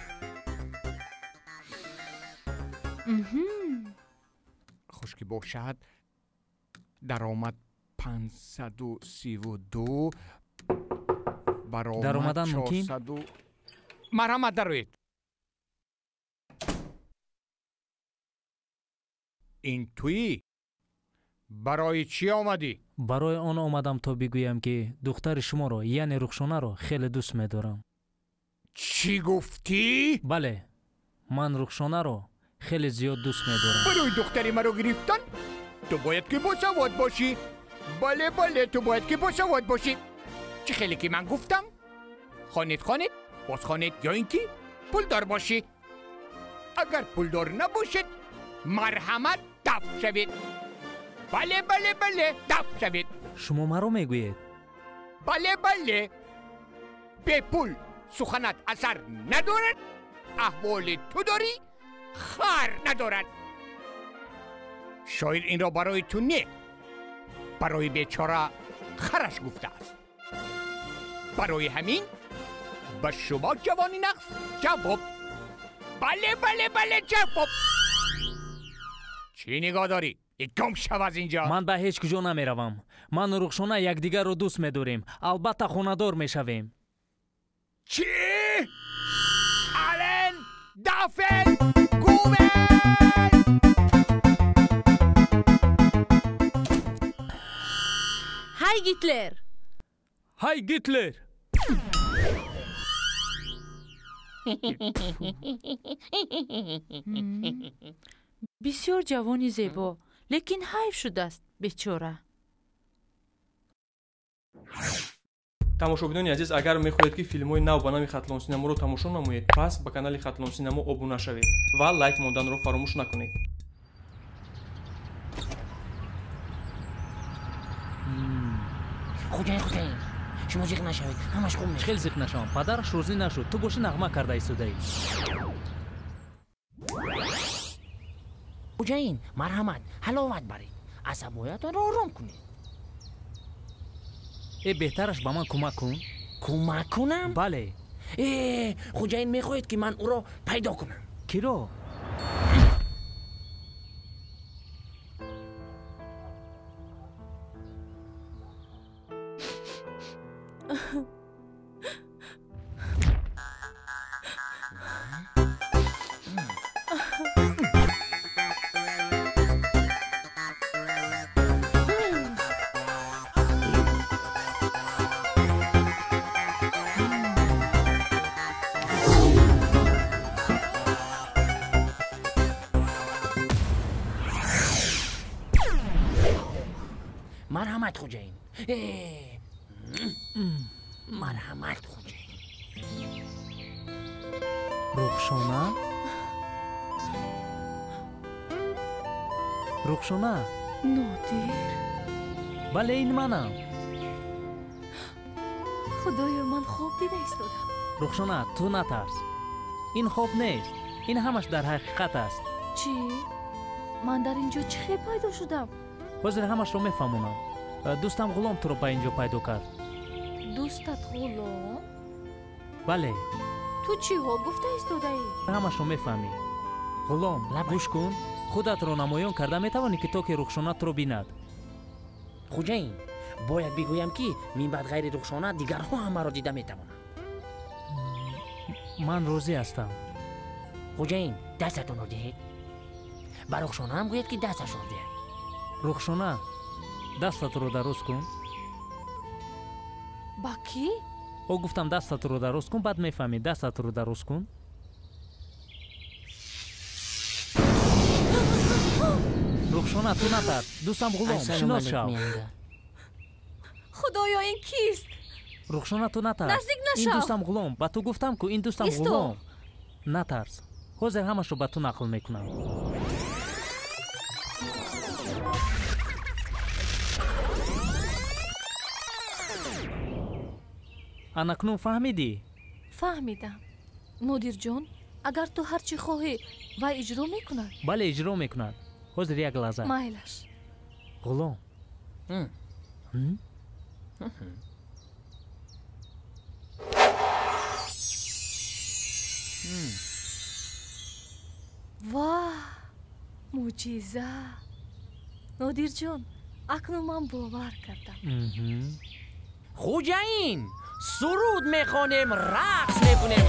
Хуш ки бошад, даромад 532, баромад Даромадан мумкин? 400. Марҳамат, дароед. Ин туӣ? Барои чӣ омадӣ? Барои он омадам, то бигӯям, ки духтари шуморо, яъне Рухшонаро, хеле дӯст медорам. Чӣ гуфтӣ? Бале, ман Рухшонаро хеле зиёд дӯст медорам. Барои духтари маро гирифтан ту бояд ки босавод бошӣ. Бале, бале, ту бояд ки босавод бошӣ. Чӣ хеле ки ман гуфтам, хонед, хонед, боз хонед, ё ин ки пулдор бошӣ. Агар пулдор набошед, марҳамат, дафт шавед. Бале, бале, бале, дафт шавед. Шумо маро мегӯед? Бале, бале. Бепул суханат асар надорад, аҳволи ту дорӣ, хар надорад. Шоир инро барои ту не, барои бечора хараш гуфтааст. Барои ҳамин ба шумо ҷавони нақс ҷавоб. Бале, бале, бале, ҷавоб. Чӣ нигоҳ дорӣ? Гум шав аз инҷо. Ман ба ҳеҷ куҷо намеравам. Ману Рухшона якдигарро дӯст медорем. Албатта хонадор мешавем. Чӣ? Ален дафен гумен! Ҳай Гитлер! Ҳай Гитлер! Бисёр ҷавони зебо, лекин ҳайф шудааст, бечора. Тамошобинони азиз, агар мехоҳед, ки филмҳои нав ба нави Хатлон Синаморо тамошо намоед, пас ба канали Хатлон Синамо обуна шавед ва лайк монданро фаромӯш накунед. Хӯҷаин, хӯҷаин, шумо зиқ нашавед, ҳамаш хуб мешавад. Хеле зиқ нашавам, падараш розӣ нашуд, ту бошӣ нағма карда истодаӣ. Хӯҷаин, марҳамат, ҳаловат баред. Асабҳоятонро ором кунед. Э, беҳтараш ба ман кӯмак кун. Кӯмак кунам? Бале. Э, хӯҷаин мехоҳед, ки ман ӯро пайдо кунам? Киро? Марҳамат, хӯҷаин. Марҳамат, хӯҷаин. Рухшона? Рухшона? Нодир. Бале, ин манам. Худоё, ман хоб дида истодам. Рухшона, ту натарс. Ин хоб нест. Ин ҳамаш дар ҳақиқат аст. Чӣ? Ман дар ин ҷо чӣ хел пайдо шудам? Ҳозир ҳамашро мефаҳмонам. Дӯстам Ғулом туро ба ин ҷо пайдо кард. Дӯстат Ғулом? Бале. Ту чиҳо гуфта истодаӣ? Ҳамашро мефаҳмӣ. Ғулом, гӯш кун, худатро намоён карда метавонӣ, ки то ки Рухшона туро бинад. Хӯҷаин, бояд бигӯям, ки минбаъд ғайри Рухшона дигарҳо ҳам маро дида метавонанд. Ман розӣ ҳастам. Хӯҷаин, дастатонро диҳед. Ба Рухшона ҳам гӯед, ки дасташро диҳад. Рухшона, дастатро дароз кун. Ба кӣ? О, гуфтам, дастатро дароз кун, баъд мефаҳмӣ. Дастатро дароз кун. Рухшона, ту натарс. Дӯстам Ғулом, шинос шав. Худоё, ин кист? Рухшона, ту натарс. Наздик нашав. Ин дӯстам Ғулом. Ба ту гуфтам ку, ин дӯстам Ғулом. Натарс. Ҳозир ҳамашро ба ту нақл мекунам. Анакнун фаҳмидӣ? Фаҳмидам. Нодирҷон, агар ту ҳар чӣ хоҳӣ, вай иҷро мекунад? Бале, иҷро мекунад. Ҳозир як лаҳза. Майлаш. Ғулом. Ваҳ, мӯъҷиза! Нодирҷон, акнун ман бовар кардам. Хӯҷаин, суруд мехонем, рақс мекунем.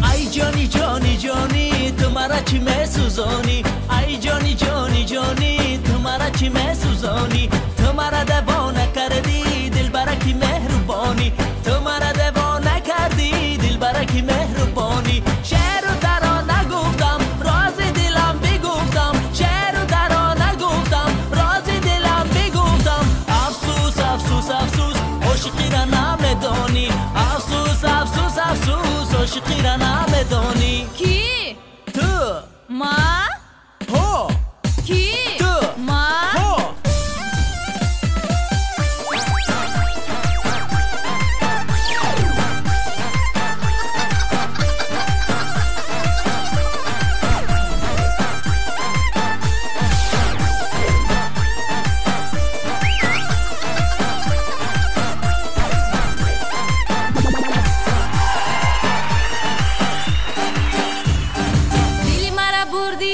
Ай ҷони ҷони ҷони, ту мара чӣ месӯзонӣ? Ай ҷони ҷони ҷони, ту мара чӣ месӯзонӣ? Ту мара девона кардӣ, дилбараки меҳрубонӣ. Ту мара девона кардӣ, дилбараки меҳрубонӣ. Шеъру тарона гуфтам, рози дилам бигуфтам. Шеъру тарона гуфтам, рози дилам бигуфтам. Афсӯс, афсӯс, афсӯс, ошиқира намедонӣ. Афсӯс, афсӯс, афсӯс, ошиқира намедонӣ. Кӣ? Ту. Ма? Ҳо. Кӣ? Ту. Ма? Ҳо. Дили мара бурди.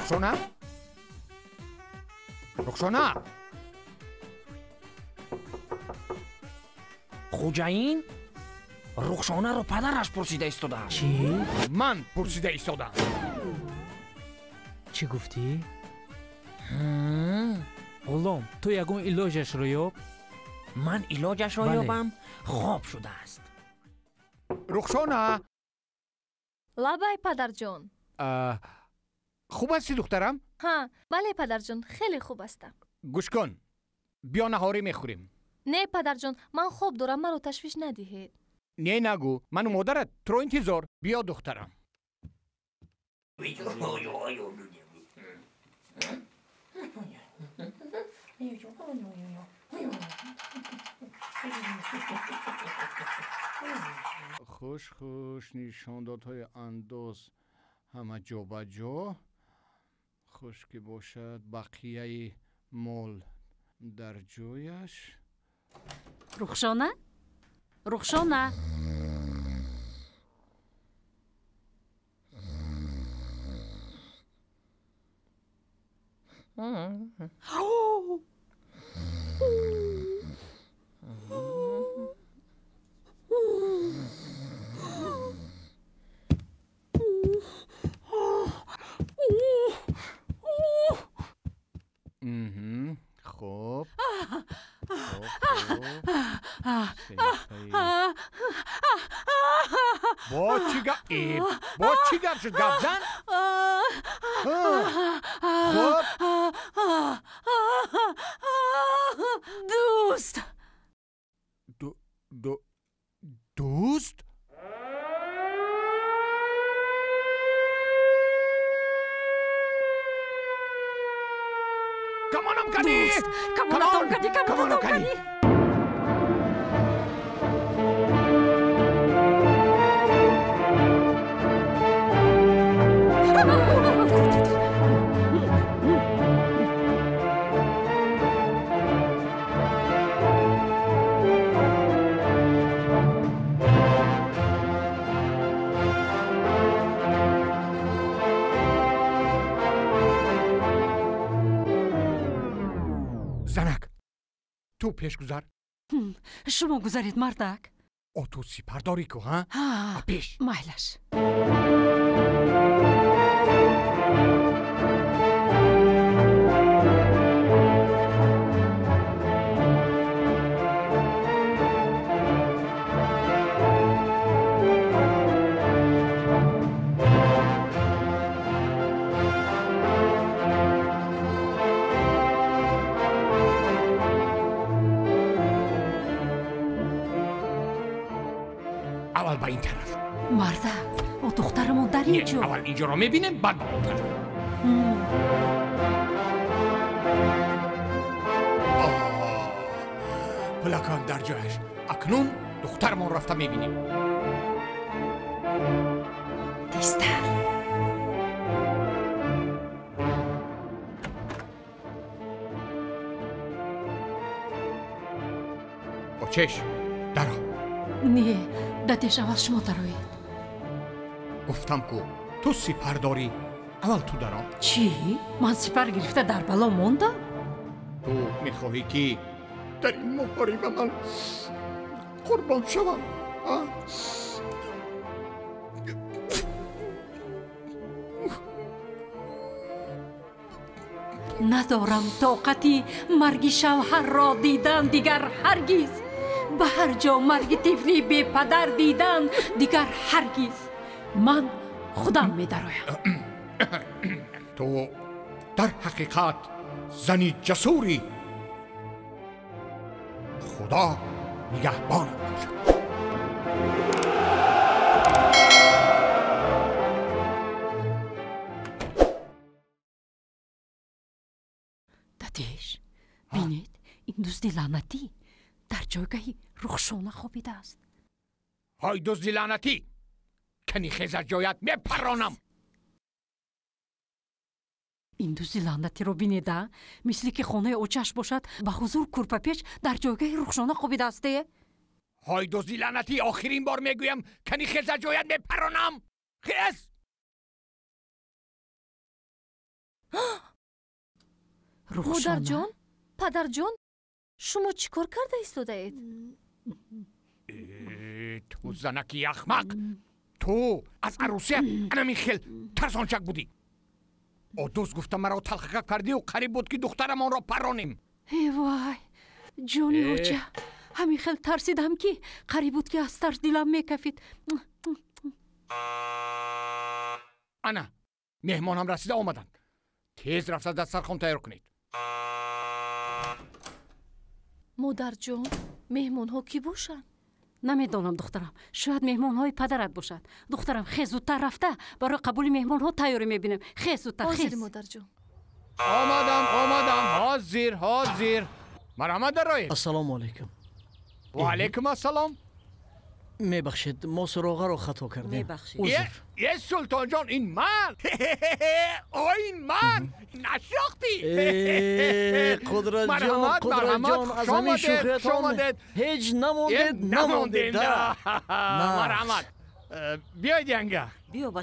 Рухшона? Рухшона? Хуҷаин? Рухшонаро падараш пурсида истодааст. Чӣ? Ман пурсида истодам. Чӣ гуфтӣ? Ғулом, ту ягон илоҷашро ёб. Ман илоҷашро ёбам? Хоб шудааст. Рухшона! Лабай, падарҷон. Хуб ҳастӣ, духтарам? Ҳа, бале, падарҷон, хеле хуб ҳастам. Гӯш кун, биё наҳорӣ мехӯрем. Не, падарҷон, ман хоб дорам, маро ташвиш надиҳед. Не, нагӯ, ману модарат туро интизор. Биё, духтарам. Хуш хуш, нишондодҳои андоз ҳама ҷо ба ҷо. Хуш ки бошад, бақияи мол дар ҷояш. Рухшона? Рухшона? Хуб. Бо чӣ гап? Бо чӣ гап шуд? Гап зан? Хуб. Дӯст. Дӯст? Камонам кани! Камонатон кани! Камонатон кани! Занак, ту пеш гузар. Шумо гузаред, мардак. О, ту сипардорӣ ку, ҳа? Пеш. Майлаш. Аввал ба ин тараф. Мардак, о духтарамон дар ин ҷо. Аввал инҷоро мебинем, баъд ба он тараф. Пулакам дар ҷояш. Акнун духтарамон рафта мебинем. Тезтар. Очеш, даро. Не, дадеш, аввал шумо дароед. Гуфтам ку, ту сипар дорӣ, аввал ту даро. Чӣ? Ман сипар гирифта дар бало мондам? Ту мехоҳӣ ки дар ин муҳориба ман қурбон шавам? Надорам тоқати марги шавҳарро дидан дигар ҳаргиз. Ба ҳар ҷо марги тифли бепадар дидан дигар ҳаргиз. Ман худам медароям. Ту дар ҳақиқат зани ҷасурӣ. Худо нигаҳбонат бошад. Дадеш, бинед, ин дузди лаънатӣ дар ҷойгаҳи Рухшона хобидааст. Ҳой дузди лаънатӣ! Кани хез аз ҷоят мепаронам! Ин дузди лаънатиро бинеда, мисли ки хонаи очааш бошад, ба ҳузур курпапеч дар ҷойгаҳи Рухшона хобидааст. Ҳой дузди лаънатӣ, охирин бор мегӯям, кани хез аз ҷоят мепаронам! Хез! Модарҷон, падарҷон, шумо чӣ кор карда истодаед? Ту занаки ахмақ, ту аз арӯсият анамин хел тарсончак будӣ. Одӯз гуфта маро талхака кардию қариб буд, ки духтарамонро парронем. Э вай, ҷони оча, ҳамин хел тарсидам, ки қариб буд, ки аз тарс дилам мекафид. Ана меҳмонам расида омаданд. Тез рафта дастархон тайёр кунед. Модарҷон, меҳмонҳо кӣ бошанд? Намедонам, духтарам, шояд меҳмонҳои падарат бошад. Духтарам, хез, зудтар рафта барои қабули меҳмонҳо тайёрӣ мебинем. Хез, зудтар, хез. Ҳозир, модарҷон. Омадам, омадам, ҳозир, ҳозир. Марҳамат, дароед. Ассалому алайкум. Ва алайкум ассалом. Мебахшед, мо суроғаро хато кардем. Е, Султонҷон, ин ман. О, ин ман нашинохтӣ? Қудратҷон, Қудратҷон, аз ҳамин шӯхиятон ҳеҷ намондед, намондед. Марҳамат, биёед, янга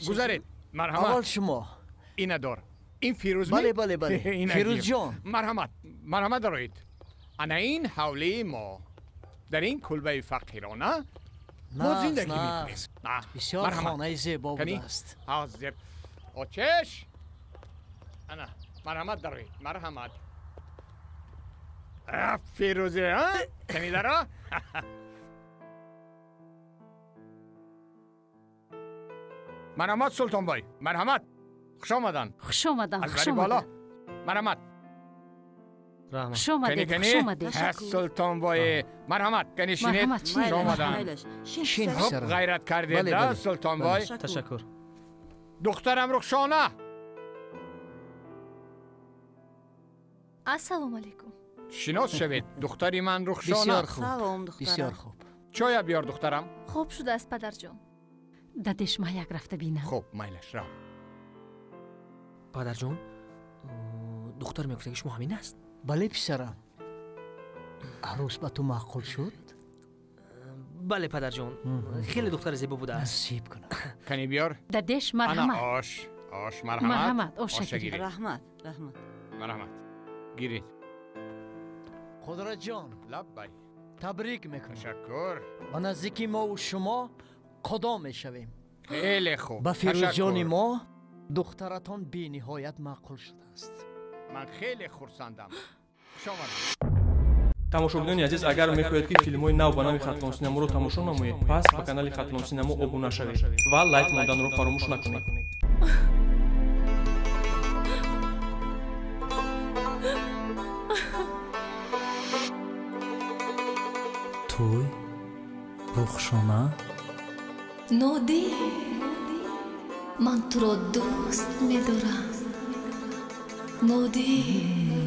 гузаред. Марҳамат. Аввал шумо. Ина дор, ин Фирӯз. Бале, бале, бале, Фирӯзҷон. Марҳамат, марҳамат, дароед. Ана ин ҳавлии мо. Дар ин кулбаи фақирона мо зиндагӣ мекунем. Бисёр хонаи зебо будааст. Ҳозир, очеш. Ана, марҳамат, дароед, марҳамат. Фирӯзе, кани даро. Марҳамат, Султонбой, марҳамат, хуш омаданд. Хуш омаданд. Аз бари боло, марҳамат. Хуш омадед, хуш омадед. Султонбой, марҳамат, кани шинед. Хуш омаданд. Хуб ғайрат кардед, Султонбой. Ташаккур. Духтарам Рухшона. Ассалому алайкум. Шинос шавед, духтари ман Рухшона. Бисёр хуб, бисёр хуб. Чоя биёр, духтарам. Хуб шудааст, падарҷон. Дадеш, ман як рафта бинам. Хуб, майлаш, рав. Падарҷон, духтар мегуфтаги шумо ҳамин аст? Бале, писарам. Арӯс ба ту маъқул шуд? Бале, падарҷон, хеле духтари зебо будааст. Насиб кунад. Кани биёр. Дадеш, марҳамат. Ана ош, ош, марҳамат. Марҳамат, оша гиред. Раҳмат, раҳмат. Марҳамат, гиред. Қудратҷон, лаббай. Табрик мекунам. Ташаккур. Ба наздики мову шумо қудо мешавем. Хеле хуб. Ба Фирӯзҷони мо духтаратон бениҳоят маъқул шудааст. Ман хеле хурсандам. Хуш омадед. Тамошобинони азиз, агар мехоҳед, ки филмҳои нав ба нави Хатлон Синаморо тамошо намоед, пас ба канали Хатлон Синамо обуна шавед ва лайк монданро фаромӯш накунед. Туй, Рухшона? Нодир, ман туро дӯст медорам. Нодир.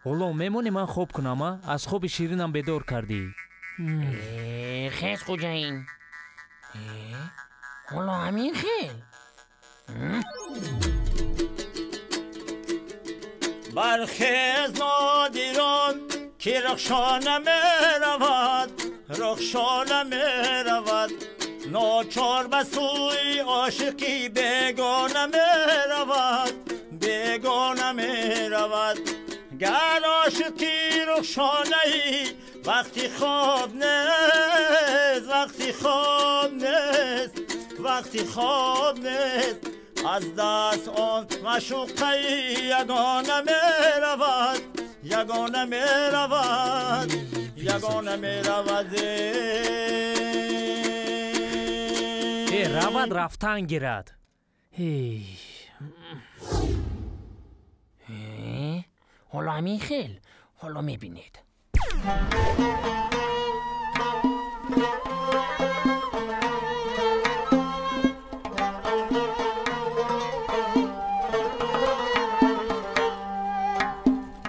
Ғулом, мемонӣ ман хоб кунам, а? Аз хоби ширинам бедор кардӣ. Хез, хӯҷаин. Ҳоло ҳамин хел. Бархез нодирон ки Рухшона меравад, Рухшона меравад, ночор ба сӯи ошиқи бегона меравад, бегона меравад. Гар ошиқи Рухшонаи вақти хоб нест, вақти хоб нест, вақти хоб нест. Аз даст он маъшуқаи ягона меравад, ягона меравад, ягона меравад. Равад рафтан гирад. Ҳоло ҳамин хел, ҳоло мебинед.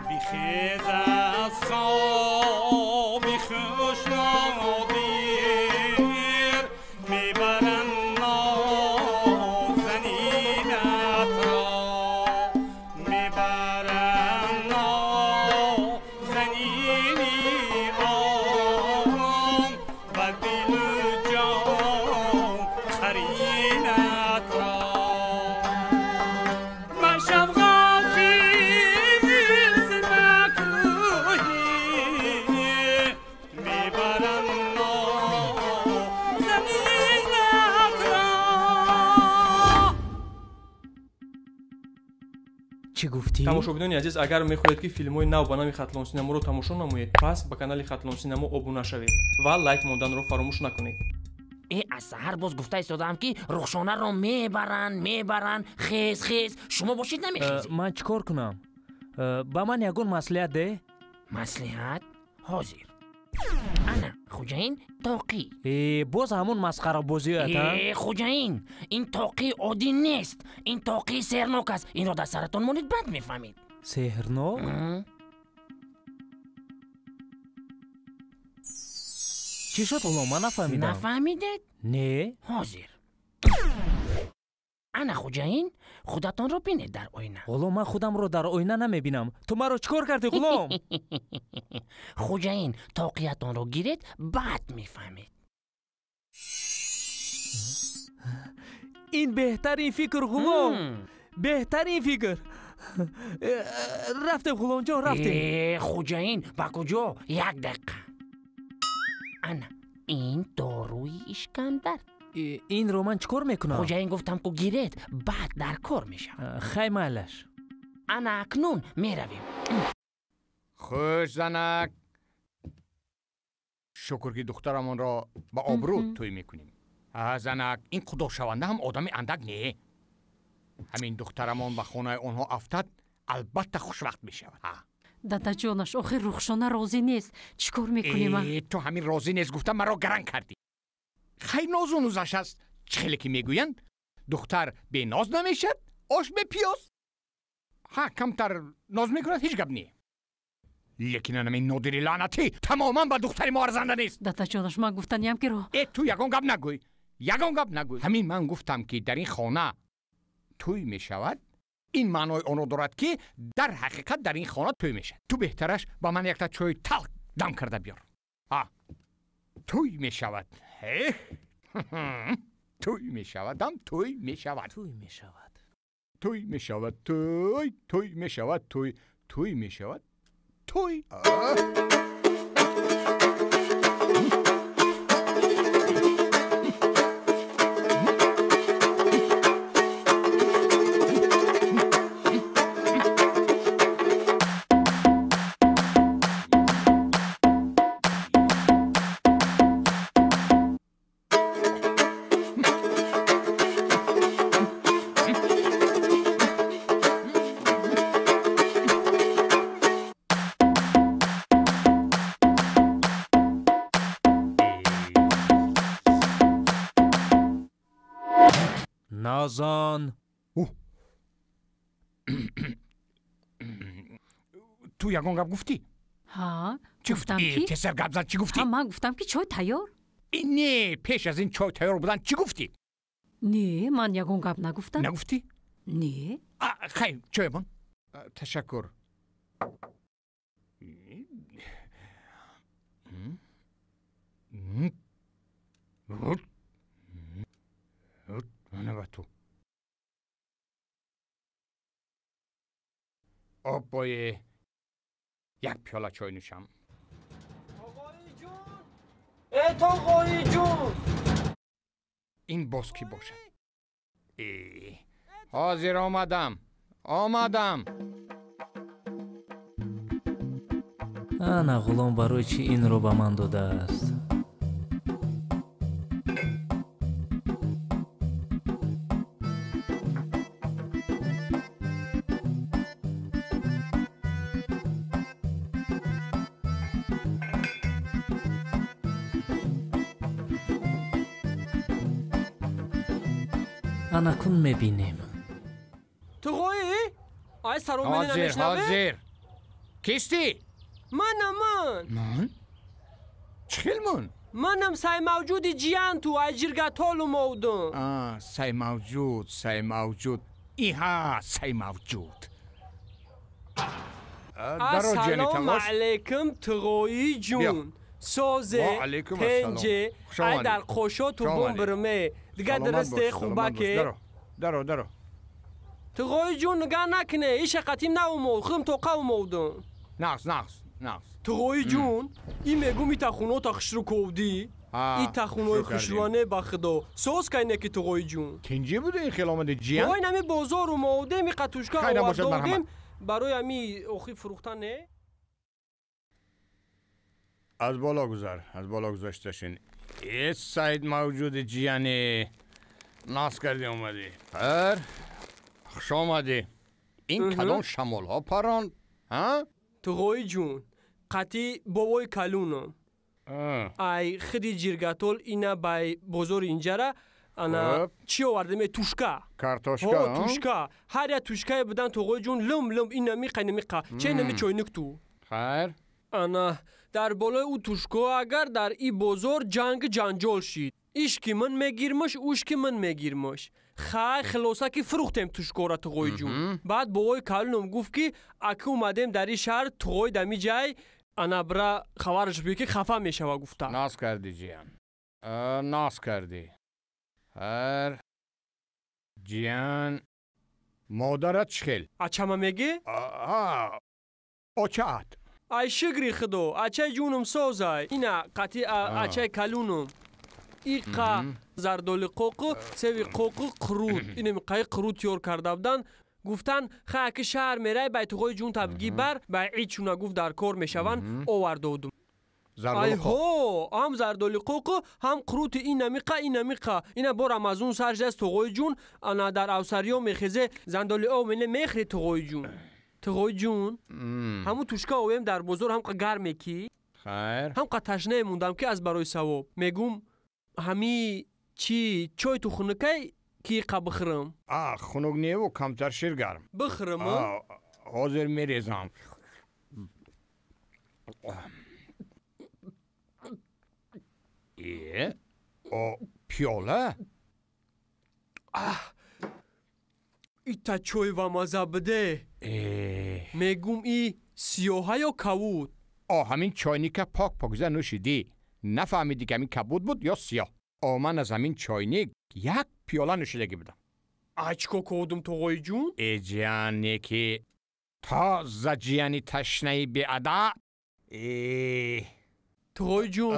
Бихез аз хоби хуш нодир, мебарам нозанинатро, мебарам нозанини он ба дилу ҷон қаринатро. Машав ғофил зи макрӯҳӣ, мебарам нозанинатро. Чӣ гуфтӣ? Тамошобинони азиз, агар мехоҳед, ки филмҳои нав ба нави Хатлон Синаморо тамошо намоед, пас ба канали Хатлон Синамо обуна шавед ва лайк монданро фаромӯш накунед. Аз саҳар боз гуфта истодаам, ки Рухшонаро мебаранд, мебаранд. Хез, хез, шумо бошед намехезед. Ман чӣ кор кунам? Ба ман ягон маслиҳат де? Маслиҳат ҳозир. Ана, хуҷаин, тоқӣ. Боз ҳамон масхарабозият? Хуҷаин, ин тоқии оддӣ нест, ин тоқии сеҳрнок аст. Инро дар саратон монед, бад мефаҳмед. Сеҳрнок? Чӣ шуд, ғулом? Ман нафаҳмидам. Нафаҳмидед? Не. Ҳозир. Ана, хуҷаин, худатонро бинед дар оина. Ғулом, ман худамро дар оина намебинам. Ту маро чӣ кор кардӣ, ғулом? Хуҷаин, тоқиятонро гиред, баъд мефаҳмед. Ин беҳтарин фикр, ғулом, беҳтарин фикр. Рафтем, ғуломҷон, рафтем. Хуҷаин, ба куҷо? Як дақиқа. Ана, ин доруи ишкамдард. Инро ман чӣ кор мекунам? Хуҷаин, гуфтам ку гиред, баъд дар кор мешавад. Хай, майлаш. Ана, акнун меравем. Хуш, занак, шукр, ки духтарамонро ба обрӯ тӯй мекунем. Занак, ин худошаванда ҳам одами андак не. Ҳамин духтарамон ба хонаи онҳо афтад, албатта хушвақт мешавад. Дадаҷонаш, охир Рухшона розӣ нест, чӣ кор мекунем? Ту ҳамин розӣ нест гуфта маро гаранг кардӣ. Хай, нозу нузаш аст. Чӣ хеле ки мегӯянд, духтар беноз намешад, ош бепиёз. Ҳа, камтар ноз мекунад, ҳеҷ гап не. Лекин анамин Нодири лаънатӣ тамоман ба духтари мо арзанда нест. Дадаҷонаш, ман гуфтаниям ки ро Э, ту ягон гап нагӯй, ягон гап нагӯй. Ҳамин ман гуфтам, ки дар ин хона тӯй мешавад, ин маънои онро дорад, ки дар ҳақиқат дар ин хона тӯй мешавад. Ту беҳтараш ба ман якта чойи талх дам карда биёр. Тӯй мешавад, тӯй мешавад, дам тӯй мешавад, тӯй мешавад, тӯй мешавад, тӯй, тӯй мешавад, тӯй, тӯй мешавад, тӯй. Назан. Ту ягон гап гуфтӣ? Ҳа, гуфтам ки тезтар гап зад, чӣ гуфтӣ? Ман гуфтам, ки чой тайёр. Не, пеш аз ин чой тайёр будан чӣ гуфтӣ? Не, ман ягон гап нагуфтам. Нагуфтӣ? Не. Хайр, чоймон. Ташаккур. Ана ба ту. Оппое, як пиёла чой нӯшам. Э, тоғои ҷун! Ин боз кӣ бошад? Ҳозир омадам, омадам. Ана ғулом барои чӣ инро ба ман додааст? Анакун мебинем. Туғоӣ? Ай салом мени намешнавӣ? Ҳозир. Кистӣ? Манам ман. Ман? Чӣ хел ман? Манам саймавҷуди ҷиянту ай ҷиргатолу мовдум. Саймавҷуд, саймавҷуд. Иҳа, саймавҷуд. Ассалому алайкум, туғоӣ ҷун. Созе, тенҷе, ай дар қошоту бум бирме. Дига дурусте хубаке. Даро, даро. Туғои ҷун нигаҳ накне, иша қатим наумод, худам тоқа умодум. Нағз, нағз, нағз. Туғои ҷун, и мегум и тахунота хушрӯ ковдӣ. И тахунои хушрӯане ба худо. Соз кайне ки туғои ҷун. Тинҷӣ буда ин хел омади ҷиян? Ой нами бозор умодем, и қатушка овардодем барои ами охи фурӯхтан не? Аз боло гузар, аз боло гузашташин. Э, Саид мавҷуди ҷияне, наз кардӣ омадӣ. Хайр, хуш омадӣ. Ин кадом шамолҳо паронд, ҳа? Туғои ҷун, қатъи бобои калунам. Ай хиди ҷиргатол ина бай бозори инҷара ана чӣ овардем? Тушка. Картошка? Ҳо, тушка. Ҳар як тушкае будан туғои ҷун лум лум ина миқа ина миқа. Че ина ми чойник ту? Хайр. Ана дар болои ӯ тушко агар дар и бозор ҷанги ҷанҷол шид. Иш ки ман мегирмаш, уш ки ман мегирмаш. Хай, хилоса ки фурӯхтем тушкора туғои ҷун. Баъд бобои калунам гуфт ки аки омадем дар и шаҳр туғои дами ҷай ана бира хабараш бигӯ ки хафа мешава гуфта. Наз кардӣ ҷиян. Наз кардӣ. Ҳар ҷиян, модарат чӣ хел? Ачама мегӣ? Очаат. Ай шукри худо, ачаи ҷунум созай. Ина қатъи ачаи калунум. Иқа зардоли қоқу, севи қоқу, қурут. Инем қаи қурут тиёр карда будан. Гуфтан хай аки шаҳр мерай бай туғои ҷун табгӣ бар, бай ид чуна гуфт дар кор мешаванд, овардодум. Ай ҳо, ҳам зардоли қоқу, ҳам қурути ина миқа, ина миқа. Ина бо Рамазон сар шудааст туғои ҷун, ана дар авсариё мехезе зандоли об мене мехӯри туғои ҷун. Туғои ҷун, ҳамун тушка овем дар бозор ҳамқа гарме ки. Хайр. Ҳамқа ташнае мондам ки аз барои савоб. Мегум ҳами чӣ чой ту хунукай ки қа бихӯрам? А, хунук неву камтар ширгарм. Бихӯрам? Ҳозир мерезам. Э, о, пиёла? Ита чой ва маза биде. Мегум и сиёҳа ё кабуд? О, ҳамин чойника пок покиза нӯшидӣ. Нафаҳмидӣ ки ҳамин кабуд буд ё сиёҳ. О, ман аз ҳамин чойник як пиёла нӯшидагӣ будам. Ай чӣ кор кардум тоғои ҷун? Э, ҷияне ки тоза ҷияни ташнаи беадаб. Тоғои ҷун,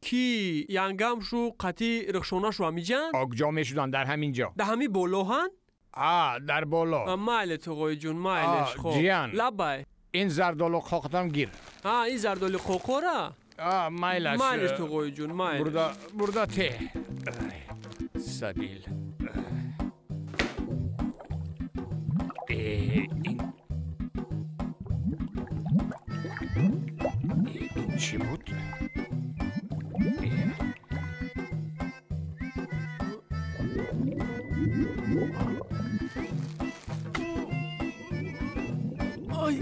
ки янгам шу қатъи рухшона шу ҳамиҷан? Окҷо мешуданд дар ҳамин ҷо. Дар ҳамин болоҳанд? А, дар боло. Майле тоғои ҷун, майлеш. Хоб. Ҷиян. Лабай. Ин зардолу қоқатам гир. А, ин зардоли қоқора? А, майлаш. Майлеш тоғои ҷун, майлеш. Бурда, бурда те. Сабил. Ин чӣ буд? Ай!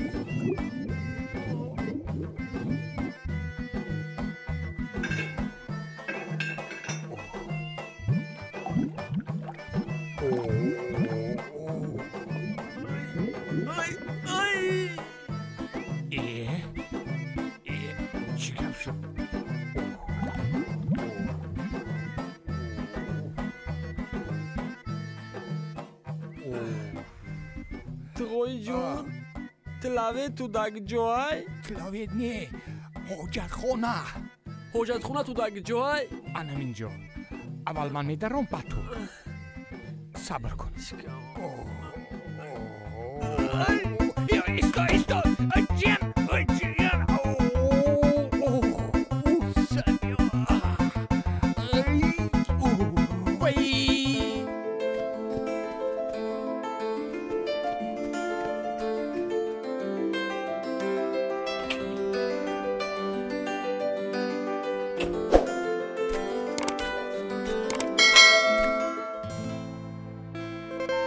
Чӣ гап шуд? Тғои ҷон, тилаве ту даг ҷой? Тилаве не, ҳоҷатхона. Ҳоҷатхона ту даг ҷой? Анамин ҷо. Аввал ман медаром, баъд ту. Сабр кун. Исто, исто! Ҷиян, ҷиян!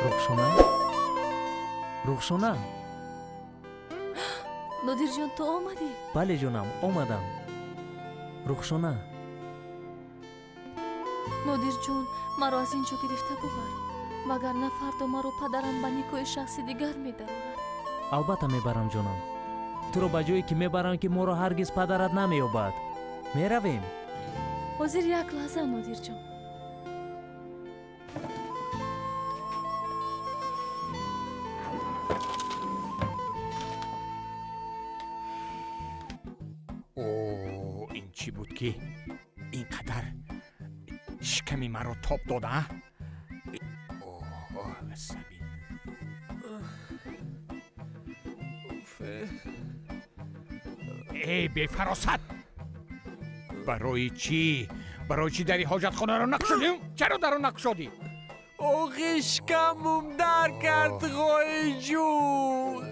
Рухшона? Рухшона? Нодирҷон, ту омадӣ? Бале ҷонам, омадам. Рухшона. Нодирҷон, маро аз ин ҷо гирифта бубар, вагарна фардо маро падарам ба никоҳи шахси дигар медарорад. Албатта мебарам ҷонам. Туро ба ҷое ки мебарам, ки моро ҳаргиз падарат намеёбад. Меравем? Ҳозир як лаҳза, Нодирҷон. Ин чӣ буд, ки ин қадар шиками маро тоб дода? Асаби. Эй, бефаросат! Барои чӣ? Барои чӣ дари ҳоҷатхонаро накушодӣ? Чаро даро накушодӣ? Охи, шикамум дар кард, ғои ҷун.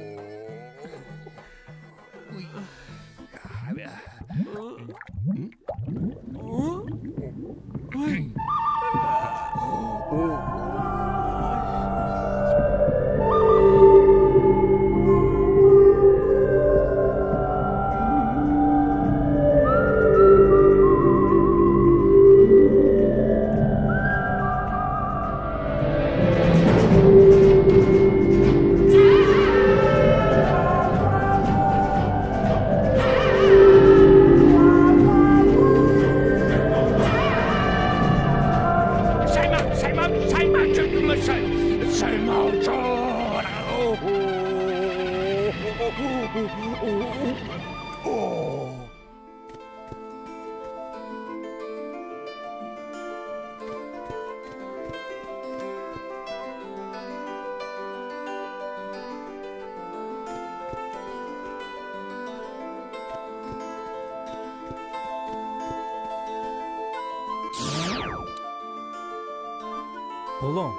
Ғулом,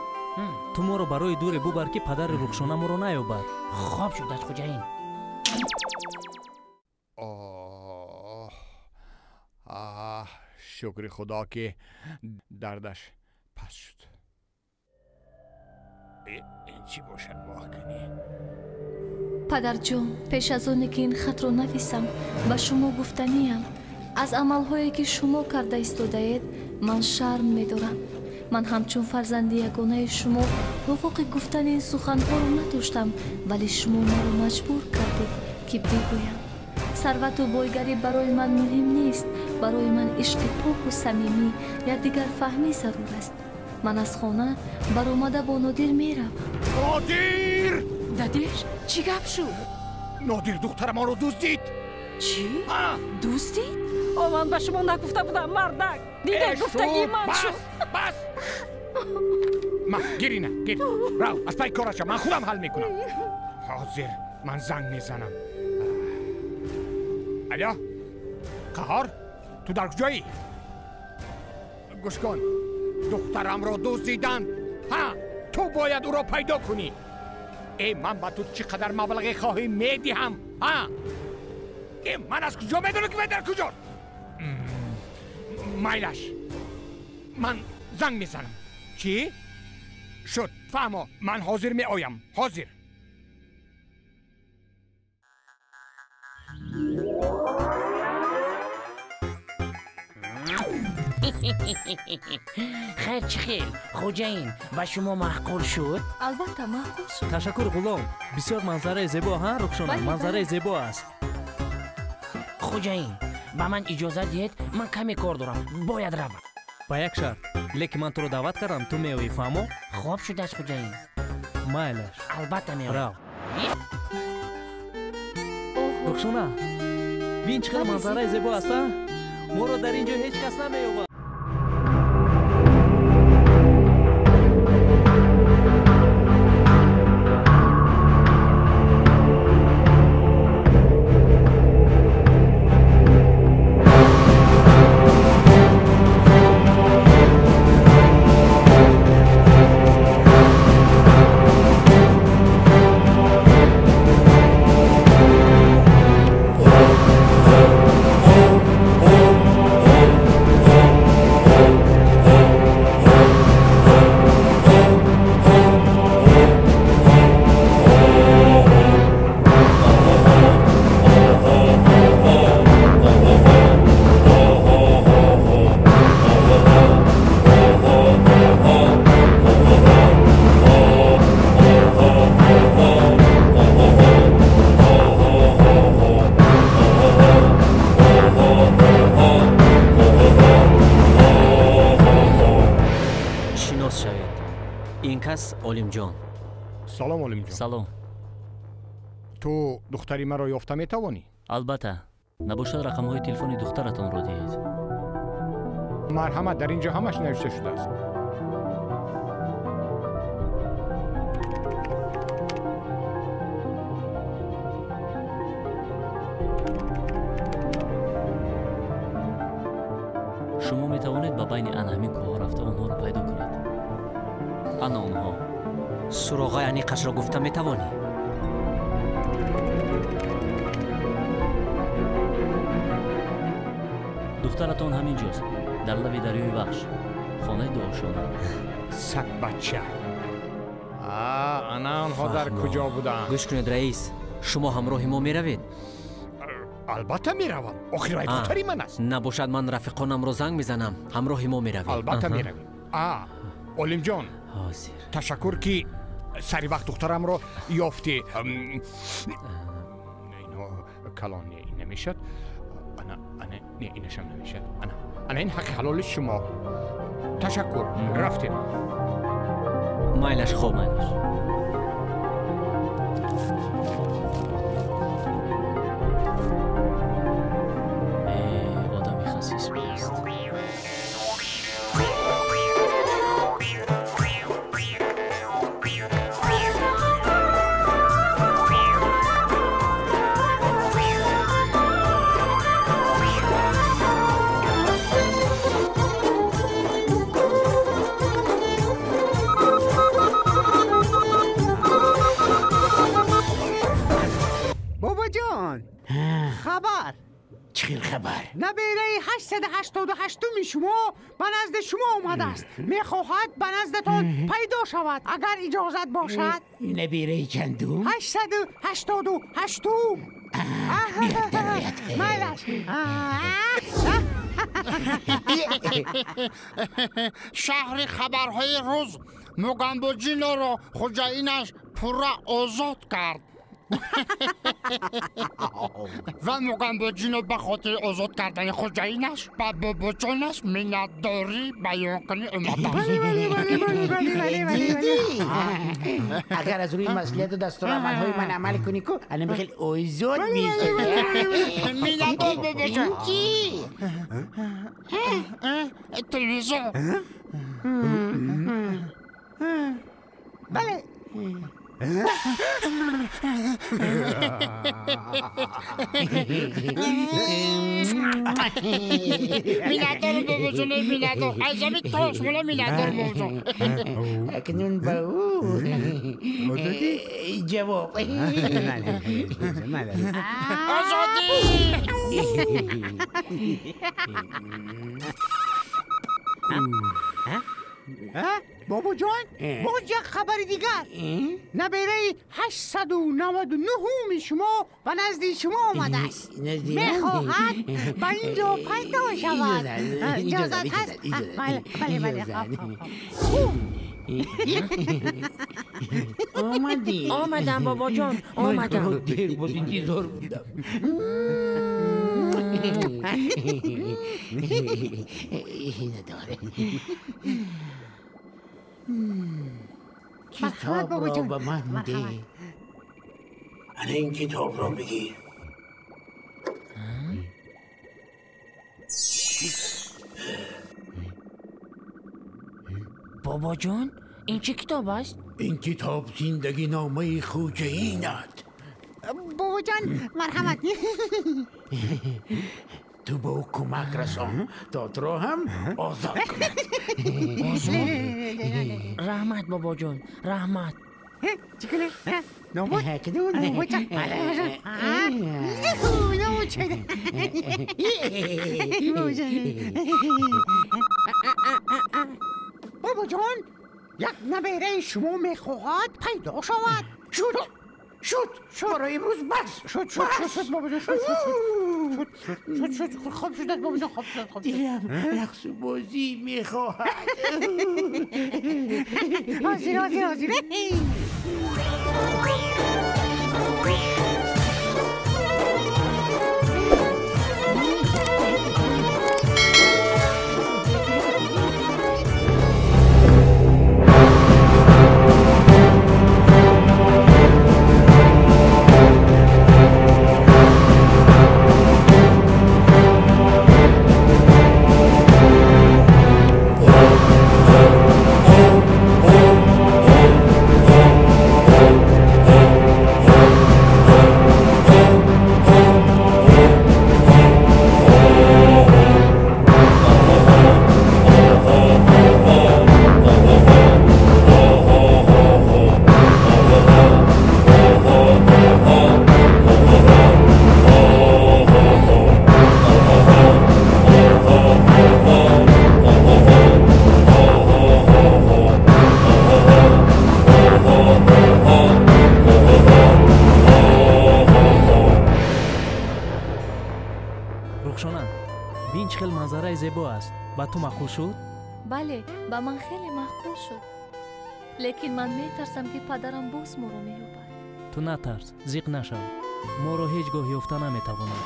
ту моро барои дуре бубар, ки падари Рухшона моро наёбад. Хоб шудааст, хуҷаин. Шукри Худо, ки дардаш пас шуд. Ин чӣ бошад, моҳканӣ? Падарҷон, пеш аз оне ки ин хатро нависам, ба шумо гуфтаниям. Аз амалҳое ки шумо карда истодаед, ман шарм медорам. Ман ҳамчун фарзанди ягонаи шумо ҳуқуқи гуфтани ин суханҳоро надоштам, вале шумо маро маҷбур кардед, ки бигӯям. Сарвату бойгарӣ барои ман муҳим нест. Барои ман ишқи поку самимӣ, якдигарфаҳмӣ зарур аст. Ман аз хона баромада бо Нодир меравам. Нодир! Дадеш, чӣ гап шуд? Нодир духтарамонро дуздид. Чӣ? Дуздид? О, ман ба шумо нагуфта будам, мардак! Дидед, гуфтагии ман шуд. Бас! Ма, гир ина, гир. Рав, аз пай кораша, ман худам ҳал мекунам. Ҳозир ман занг мезанам. Алё? Қаҳор? Ту дар куҷоӣ? Гӯш кун. Духтарамро дуздиданд. Ҳа, ту бояд ӯро пайдо кунӣ. Э, ман ба ту чӣ қадар маблағе хоҳӣ медиҳам. Ҳа? Э, ман аз куҷо медонам, ки вай дар куҷост? Майлаш. Ман занг мезанам. Чӣ? Шуд, фаҳмо, ман ҳозир меоям. Ҳозир. Хайр, чӣ хел хоҷаин, ба шумо маъқул шуд? Албатта маъқул шуд. Ташаккур ғулом, бисёр манзараи зебо. Ҳа, Рухшона, манзараи зебо аст. Хоҷаин, ба ман иҷозат диҳед, ман каме кор дорам, бояд равам. Ба як шарт, лекин ман туро даъват кардам, ту меоӣ, фаҳмо? Хоб шудааст хоҷаин. Майлаш. Албатта меоям. Рав. Рухшона, бин чӣ қадар манзараи зебо аст, а? Моро дар ин ҷо ҳеҷ кас намеёбад. Олимҷон. Салом, Олимҷон. Салом. Ту духтари маро ёфта метавонӣ? Албатта. Набошад, рақамҳои телефони духтаратонро диҳед. Марҳамат, дар ин ҷо ҳамаш навишта шудааст. Шумо метавонед ба байни ана ҳамин кӯҳҳо рафта онҳоро пайдо кунед. Ана онҳо. Суроғаи аниқашро гуфта метавонӣ? Духтаратон ҳамин ҷост, дар лаби дарёи Вахш, хонаи дуошона. Сагбача. Ана онҳо дар куҷо буданд? Гӯш кунед, раис, шумо ҳамроҳи мо меравед? Албатта меравам. Охир вай духтари ман аст. Набошад, ман рафиқонамро занг мезанам, ҳамроҳи мо меравед. Албатта меравем. Олимҷон, ташаккур, ки сари вақт духтарамро ёфтӣ. Ино калон не, ин намешад. Ана, ана, не, инашам намешад. Ана, ана ин ҳаққи ҳалоли шумо. Ташаккур, рафтем. Майлаш, хоб. Майлаш. Одами хасис будааст. Хабар. Чӣ хел хабар? Набераи 888-уми шумо ба назди шумо омадааст. Мехоҳад ба наздатон пайдо шавад, агар иҷозат бошад. Набераи чандум? 888-ум. Майлаш. Шаҳри хабарҳои рӯз Мугамбоҷиноро хуҷаинаш пурра озод кард. Ва Мугамбоҷино ба хотири озод кардани хуҷаинаш ба бобоҷонаш миннатдорӣ баён кунӣ омадааст. Дидӣ, агар аз рӯи маслиҳату дастурамалҳои ман амал кунӣ, ку ана михел озод мешавӣ. Миннатдор, бобоҷон. Чӣ? Телевизор. Бале. Миннатдор, бобоҷон, миннатдор. Аз ҳамин тошмона миннатдор, бобоҷон. Акнун ба ӯ ҷавоб. Озодӣ. Бобоҷон, боз як хабари дигар. Набераи 899-уми шумо ба назди шумо омадааст. Мехоҳад ба ин ҷо пайдо шавад. Иҷозат ҳаст? Бале, бале. Омадӣ? Омадам, бобоҷон, омадам. Дер боз интизор будам. Надоре. Китобро ба ман деҳ. Ана ин китобро бигир. Бобоҷон, ин чӣ китоб аст? Ин китоб зиндагиномаи хӯҷаинат. Бобоҷон, марҳамат. Ту ба ӯ кӯмак расон, то туро ҳам озод кунад. Озод? Раҳмат, бобоҷон, раҳмат. Чӣ кунем? Нобуд? Нобуд. Нобуд шуда. Бобоҷон, як набераи шумо мехоҳад пайдо шавад. Шуд, шуд, барои имрӯз бас. Шуд, шуд, шуд, шуд, бобоҷон, шуд, шуд, шуд, шуд, шуд, хоб шудааст, бобоҷон, хоб шуд, хоб шуд. Дилам рақсу бозӣ мехоҳад. Ҳозир, ҳозир, ҳозир. Ба ту маъқул шуд? Бале, ба ман хеле маъқул шуд. Лекин ман метарсам, ки падарам боз моро меёбад. Ту натарс, зиқ нашав. Моро ҳеҷ гоҳ ёфта наметавонад.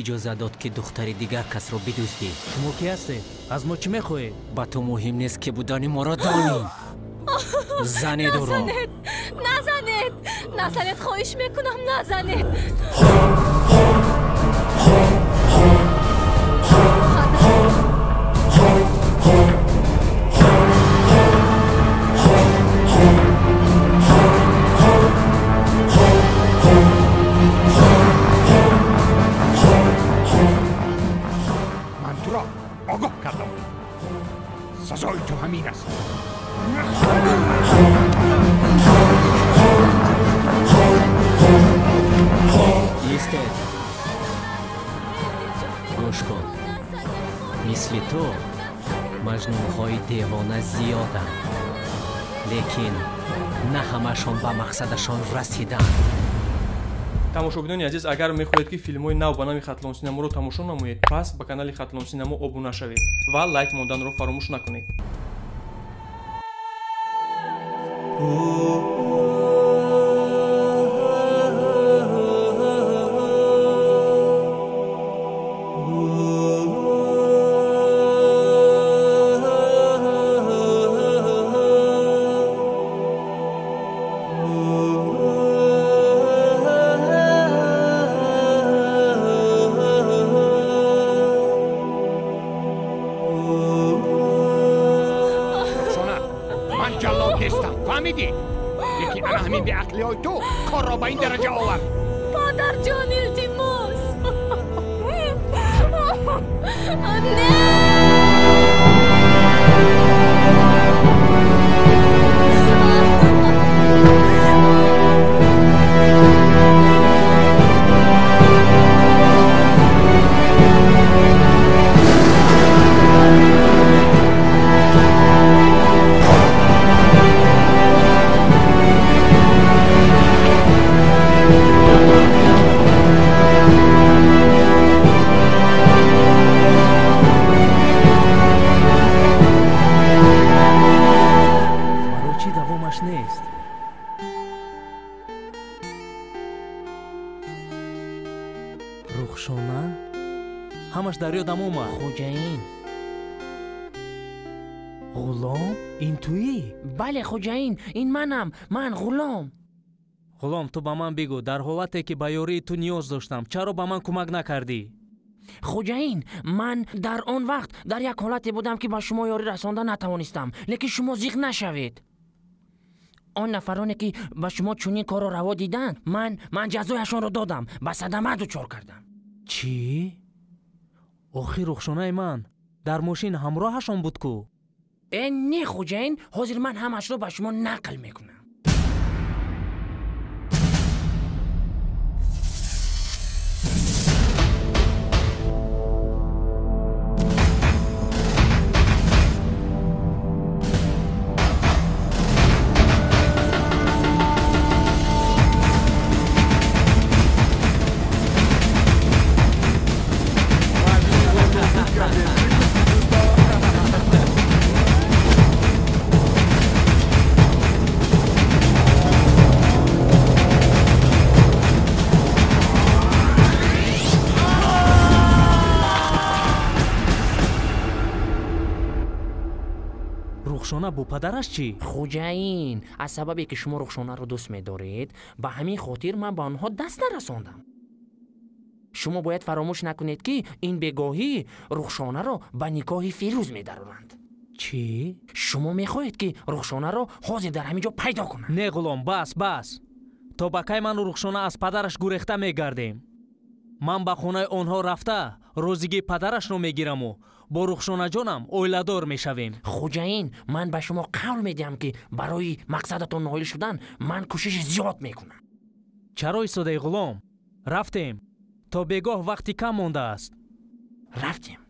Иҷоза дод, ки духтари дигар касро бидуздӣ. Шумо ки ҳастед? Аз мо чӣ мехоҳед? Ба ту муҳим нест, ки будани моро донӣ. Занед ӯро. Назанед, назанед, хоҳиш мекунам, назанед. Сазои ту ҳамин аст. Истед. Гӯш кун. Мисли ту маҷнунҳои девона зиёданд, лекин на ҳамашон ба мақсадашон расиданд. Тамошобинони азиз, агар мехоҳед, ки филмҳои нав ба нави Хатлон Синаморо тамошо намоед, пас ба канали Хатлон Синамо обуна шавед ва лайк монданро фаромӯш накунед. Лекин ана ҳамин беақлиҳои ту корро ба ин дараҷа овард. Падарҷон, илтимос. Не! Ҳамаш дар ёдам омад. Хоҷаин. Ғулом, ин туӣ? Бале, хоҷаин, ин манам, ман ғулом. Ғулом, ту ба ман бигӯ, дар ҳолате ки ба ёрии ту ниёз доштам, чаро ба ман кӯмак накардӣ? Хоҷаин, ман дар он вақт дар як ҳолате будам, ки ба шумо ёрӣ расонда натавонистам, лекин шумо зиқ нашавед. Он нафароне ки ба шумо чунин корро раво диданд, ман ҷазояшонро додам, ба садама дучор кардам. Чӣ? Охир Рухшонаи ман дар мошин ҳамроҳашон буд ку? Э, не, хоҷаин, ҳозир ман ҳамашро ба шумо нақл мекунам. Рухшона бо падараш чӣ? Хоҷаин, аз сабабе ки шумо Рухшонаро дӯст медоред, ба ҳамин хотир ман ба онҳо даст нарасондам. Шумо бояд фаромӯш накунед, ки ин бегоҳӣ Рухшонаро ба никоҳи Фирӯз медароранд. Чӣ? Шумо мехоҳед, ки Рухшонаро ҳозир дар ҳамин ҷо пайдо кунам? Не, ғулом, бас, бас. То ба кай ману Рухшона аз падараш гурехта мегардем? Ман ба хонаи онҳо рафта розигии падарашро мегираму бо Рухшонаҷонам оиладор мешавем. Хоҷаин, ман ба шумо қавл медиҳам, ки барои мақсадатон ноил шудан ман кӯшиши зиёд мекунам. Чаро истодаи, ғулом? Рафтем. То бегоҳ вақти кам мондааст. Рафтем.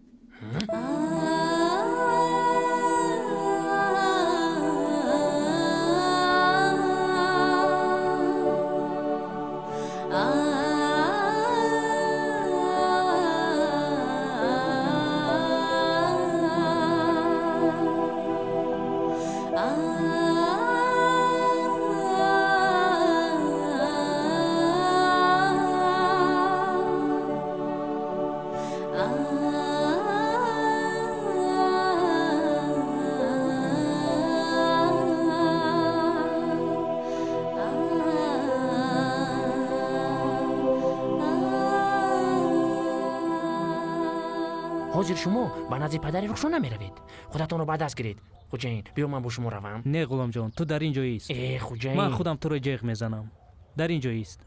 Ҳозир шумо ба назди падари Рухшона меравед. Худатонро ба даст гиред. Хоҷаин, биё ман бо шумо равам. Не, ғуломҷон, ту дар ин ҷо ист. Э, хоҷаин, ман худам туро ҷеғ мезанам. Дар ин ҷо ист.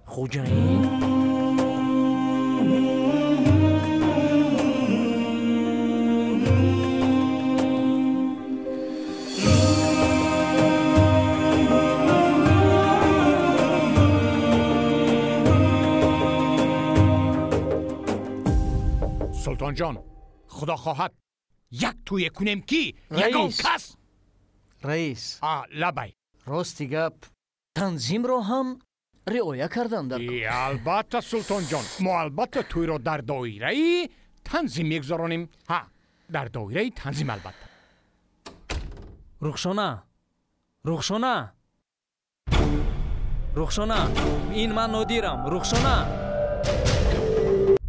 Хоҷаин. Султонҷон, худо хоҳад як тӯе кунем, ки ягон кас. Раис. Лабай. Рости гап, танзимро ҳам риоя кардан дар кор. Албатта, Султонҷон, мо албатта тӯйро дар доираи танзим мегузаронем. Ҳа, дар доираи танзим албатта. Рухшона, Рухшона, Рухшона, ин ман Нодирам. Рухшона.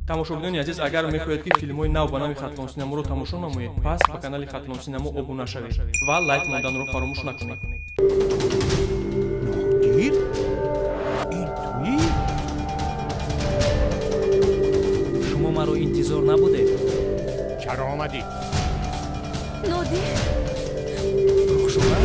Тамошобинони азиз, агар мехоҳед, ки филмҳои нав ба нави Хатлон Синаморо тамошо намоед, пас ба канали Хатлон Синамо обуна шавед ва лайк монданро фаромӯш накунед. Нодир? Ин туӣ? Шумо маро интизор набудед? Чаро омадӣ? Нодир. Рухшона?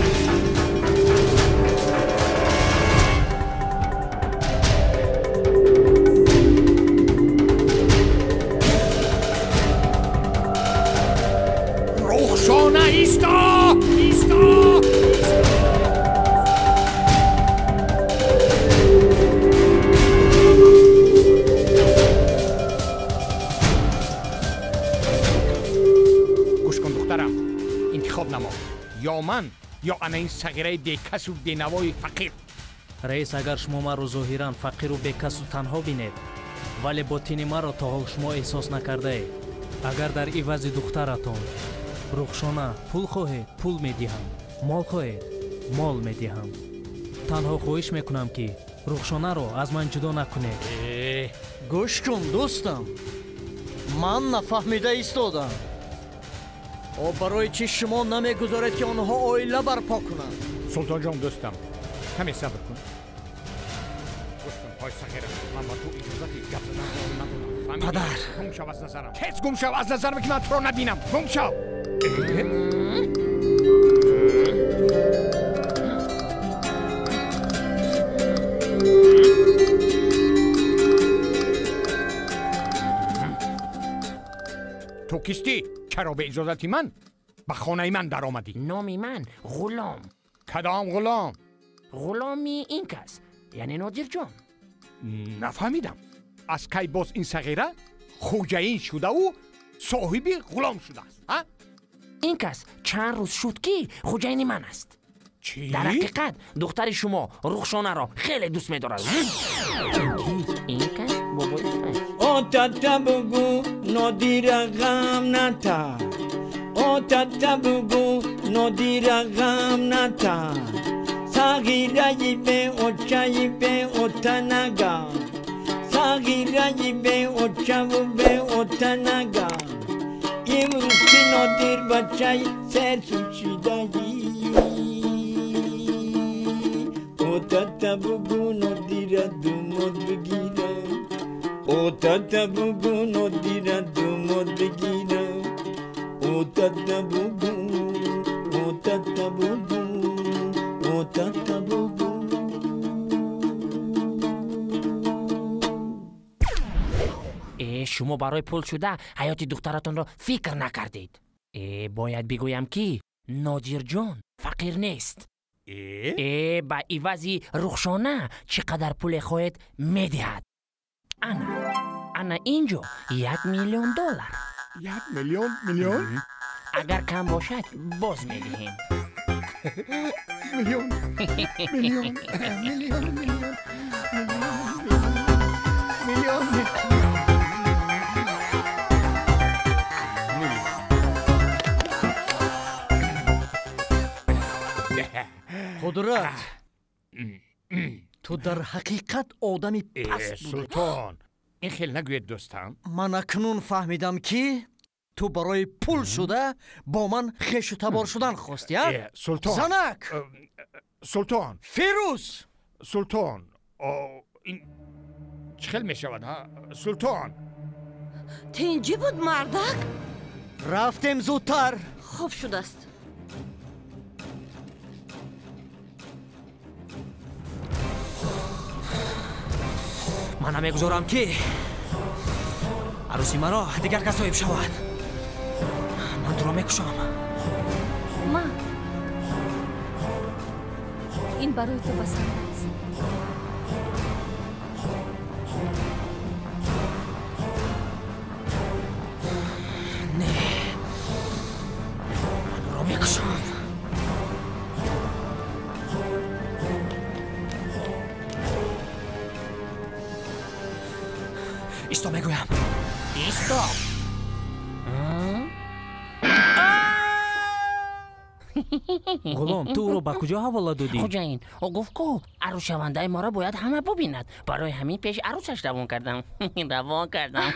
Ё ман, ё ана ин сағираи бекасу бенавои фақир. Раис, агар шумо маро зоҳиран фақиру бекасу танҳо бинед, вале ботини маро то ҳол шумо эҳсос накардаед. Агар дар ивази духтаратон Рухшона пул хоҳед, пул медиҳам, мол хоҳед, мол медиҳам. Танҳо хоҳиш мекунам, ки Рухшонаро аз ман ҷудо накунед. Гӯш кун, дӯстам, ман нафаҳмида истодам. О, барои чӣ шумо намегузоред, ки онҳо оила барпо кунанд? Султонҷон, дӯстам, каме сабр кун. Гӯш кун, ҳой сағира, ман ба ту иҷозати гап заданро надодам. Падар! Гум шав аз назарам. Тез гум шав аз назарам, ки ман туро набинам. Гум шав! Ту кистӣ? Чаро бе иҷозати ман ба хонаи ман даромадӣ? Номи ман Ғулом. Кадом ғулом? Ғуломи ин кас, яъне Нодирҷон. Нафаҳмидам. Аз кай боз ин сағира хоҷаин шудаву соҳиби ғулом шудааст, а? Ин кас чанд рӯз шуд, ки хоҷаини ман аст. Чӣ? Дар ҳақиқат духтари шумо Рухшонаро хеле дӯст медорад. Ин кас бобои О тата бугу Нодира ғам ната, О тата бугу Нодира ғам ната, сағираи бе очаи бе отанага, сағираи бе очаву бе отанага, имрӯз ки Нодир бачаи серсӯчидаӣ, О тата бугу Нодира думод бигира, О тата бугу Нодира думод бигира, О тата бугу, О тата бугу, О тата бугу. Шумо барои пул шуда ҳаёти духтаратонро фикр накардед. Бояд бигӯям, ки Нодирҷон фақир нест. Ба ивази Рухшона чӣ қадар пуле хоҳед медиҳад. Ана, ана ин ҷо 1 миллион доллар. 1 миллион? Миллион? Агар кам бошад, боз медиҳем. Миллион, миллион, миллион, миллион, миллион, миллион. Қудрат, ту дар ҳақиқат одами паст будӣ. Султон, ин хел нагӯед, дӯстам. Ман акнун фаҳмидам, ки ту барои пул шуда бо ман хешу табор шудан хостӣ, а? Султон. Занак! Султон. Фирӯз! Султон, ин чӣ хел мешавад, ҳа? Султон. Тинҷӣ буд, мардак? Рафтем зудтар. Хуб шудааст. Ман намегузорам, ки арӯси маро дигар кас соҳиб шавад. Ман туро мекушам. Ман ин барои ту басанда аст. Не, ман ӯро мекушам. Исто мегӯям. Исто. Ғулом, ту ӯро ба куҷо ҳавола додӣ? Хоҷаин, ӯ гуфт, ку арӯсшавандаи моро бояд ҳама бубинад. Барои ҳамин пеш арӯсаш равон кардам. Равон кардам.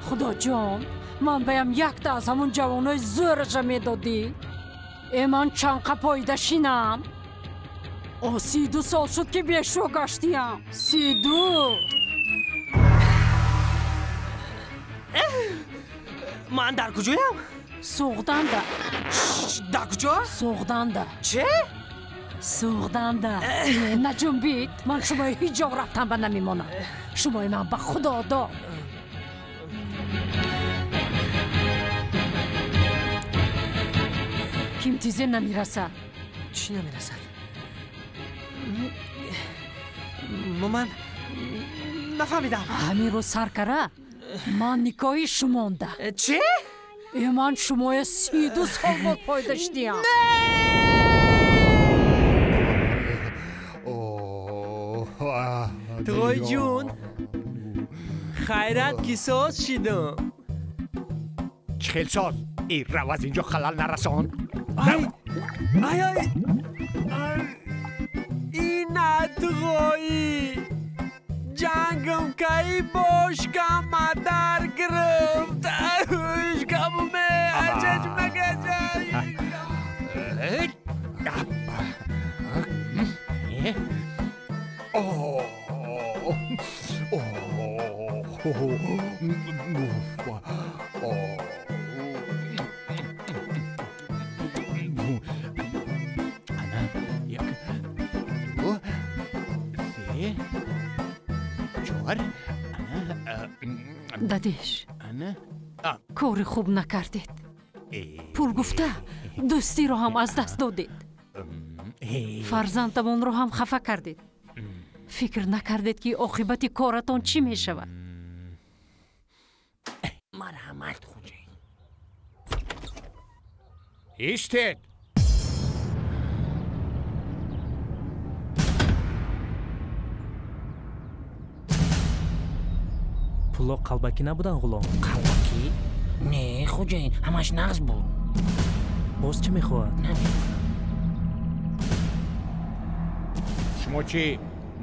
Худоҷон, ман баям якта аз ҳамун ҷавонои зӯраша медодӣ. Э, ман чанқа поида шинам. О, 32 сол шуд, ки бешӯ гаштиям. 32. Ман дар куҷоям? Суғданда. Дар куҷо? Суғданда. Че? Суғданда. Наҷунбид, ман шумои ҳеҷ ҷо рафтан ба намемонам. Шумои ман ба Худо дод. Ки Ким тизе намерасад. Чӣ намерасад? Ман нафаҳмидам. Ҳаминро сар кара, ман никоҳи шумонда. Чӣ? Э, ман шумоя 32 сол боз пойда шудиям. Туғойҷун, хайрат ки соз шидам. Чӣ хел соз? И рав, аз инҷо халал нарасон. Ай, ай, ай, ина туғоӣ, ҷангам кай бошкама дар гирифт. Шкамуме ачачмагаҷа. Ана, як, ду, се, чор. Дадиш, ана, кори хуб накардед. Пул гуфта дӯстиро ҳам аз даст додед, фарзандамонро ҳам хафа кардед. Фикр накардед, ки оқибати коратон чӣ мешавад. Марҳамат, хоҷаин. Истед! Пуло қалбакӣ набуданд, ғулом? Қалбакӣ? Не, хоҷаин, ҳамаш нағз буд. Боз чӣ мехоҳад? Шумо чӣ,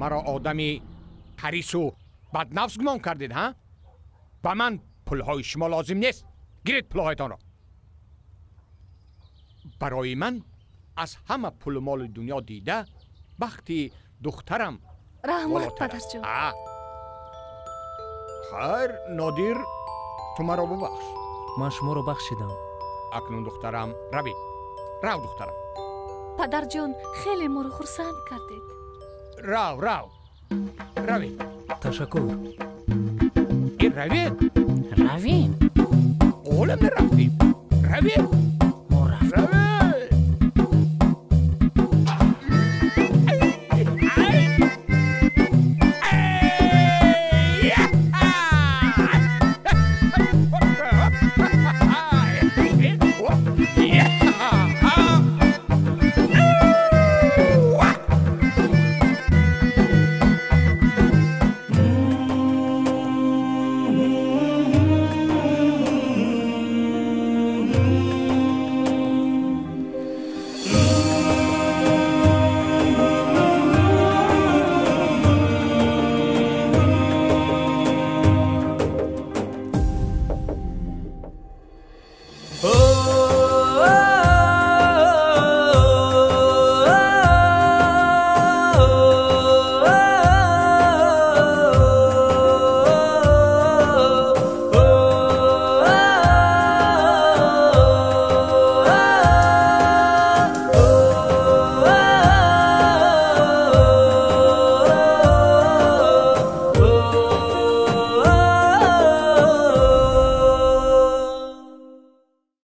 маро одами ҳарису баднафс гумон кардед, ҳа? Ба ман пулҳои шумо лозим нест. Гиред пулҳоятонро. Барои ман аз ҳама пулу моли дунё дида бахти духтарам Раҳмат, падарҷон. Хайр, Нодир, ту маро бубахш. Ман шуморо бахшидам. Акнун, духтарам, равед. Рав, духтарам. Падарҷон, хеле моро хурсанд кардед. Рав, рав, равед. Ташаккур. Равед. Равем. Олам нарафтем. Равед.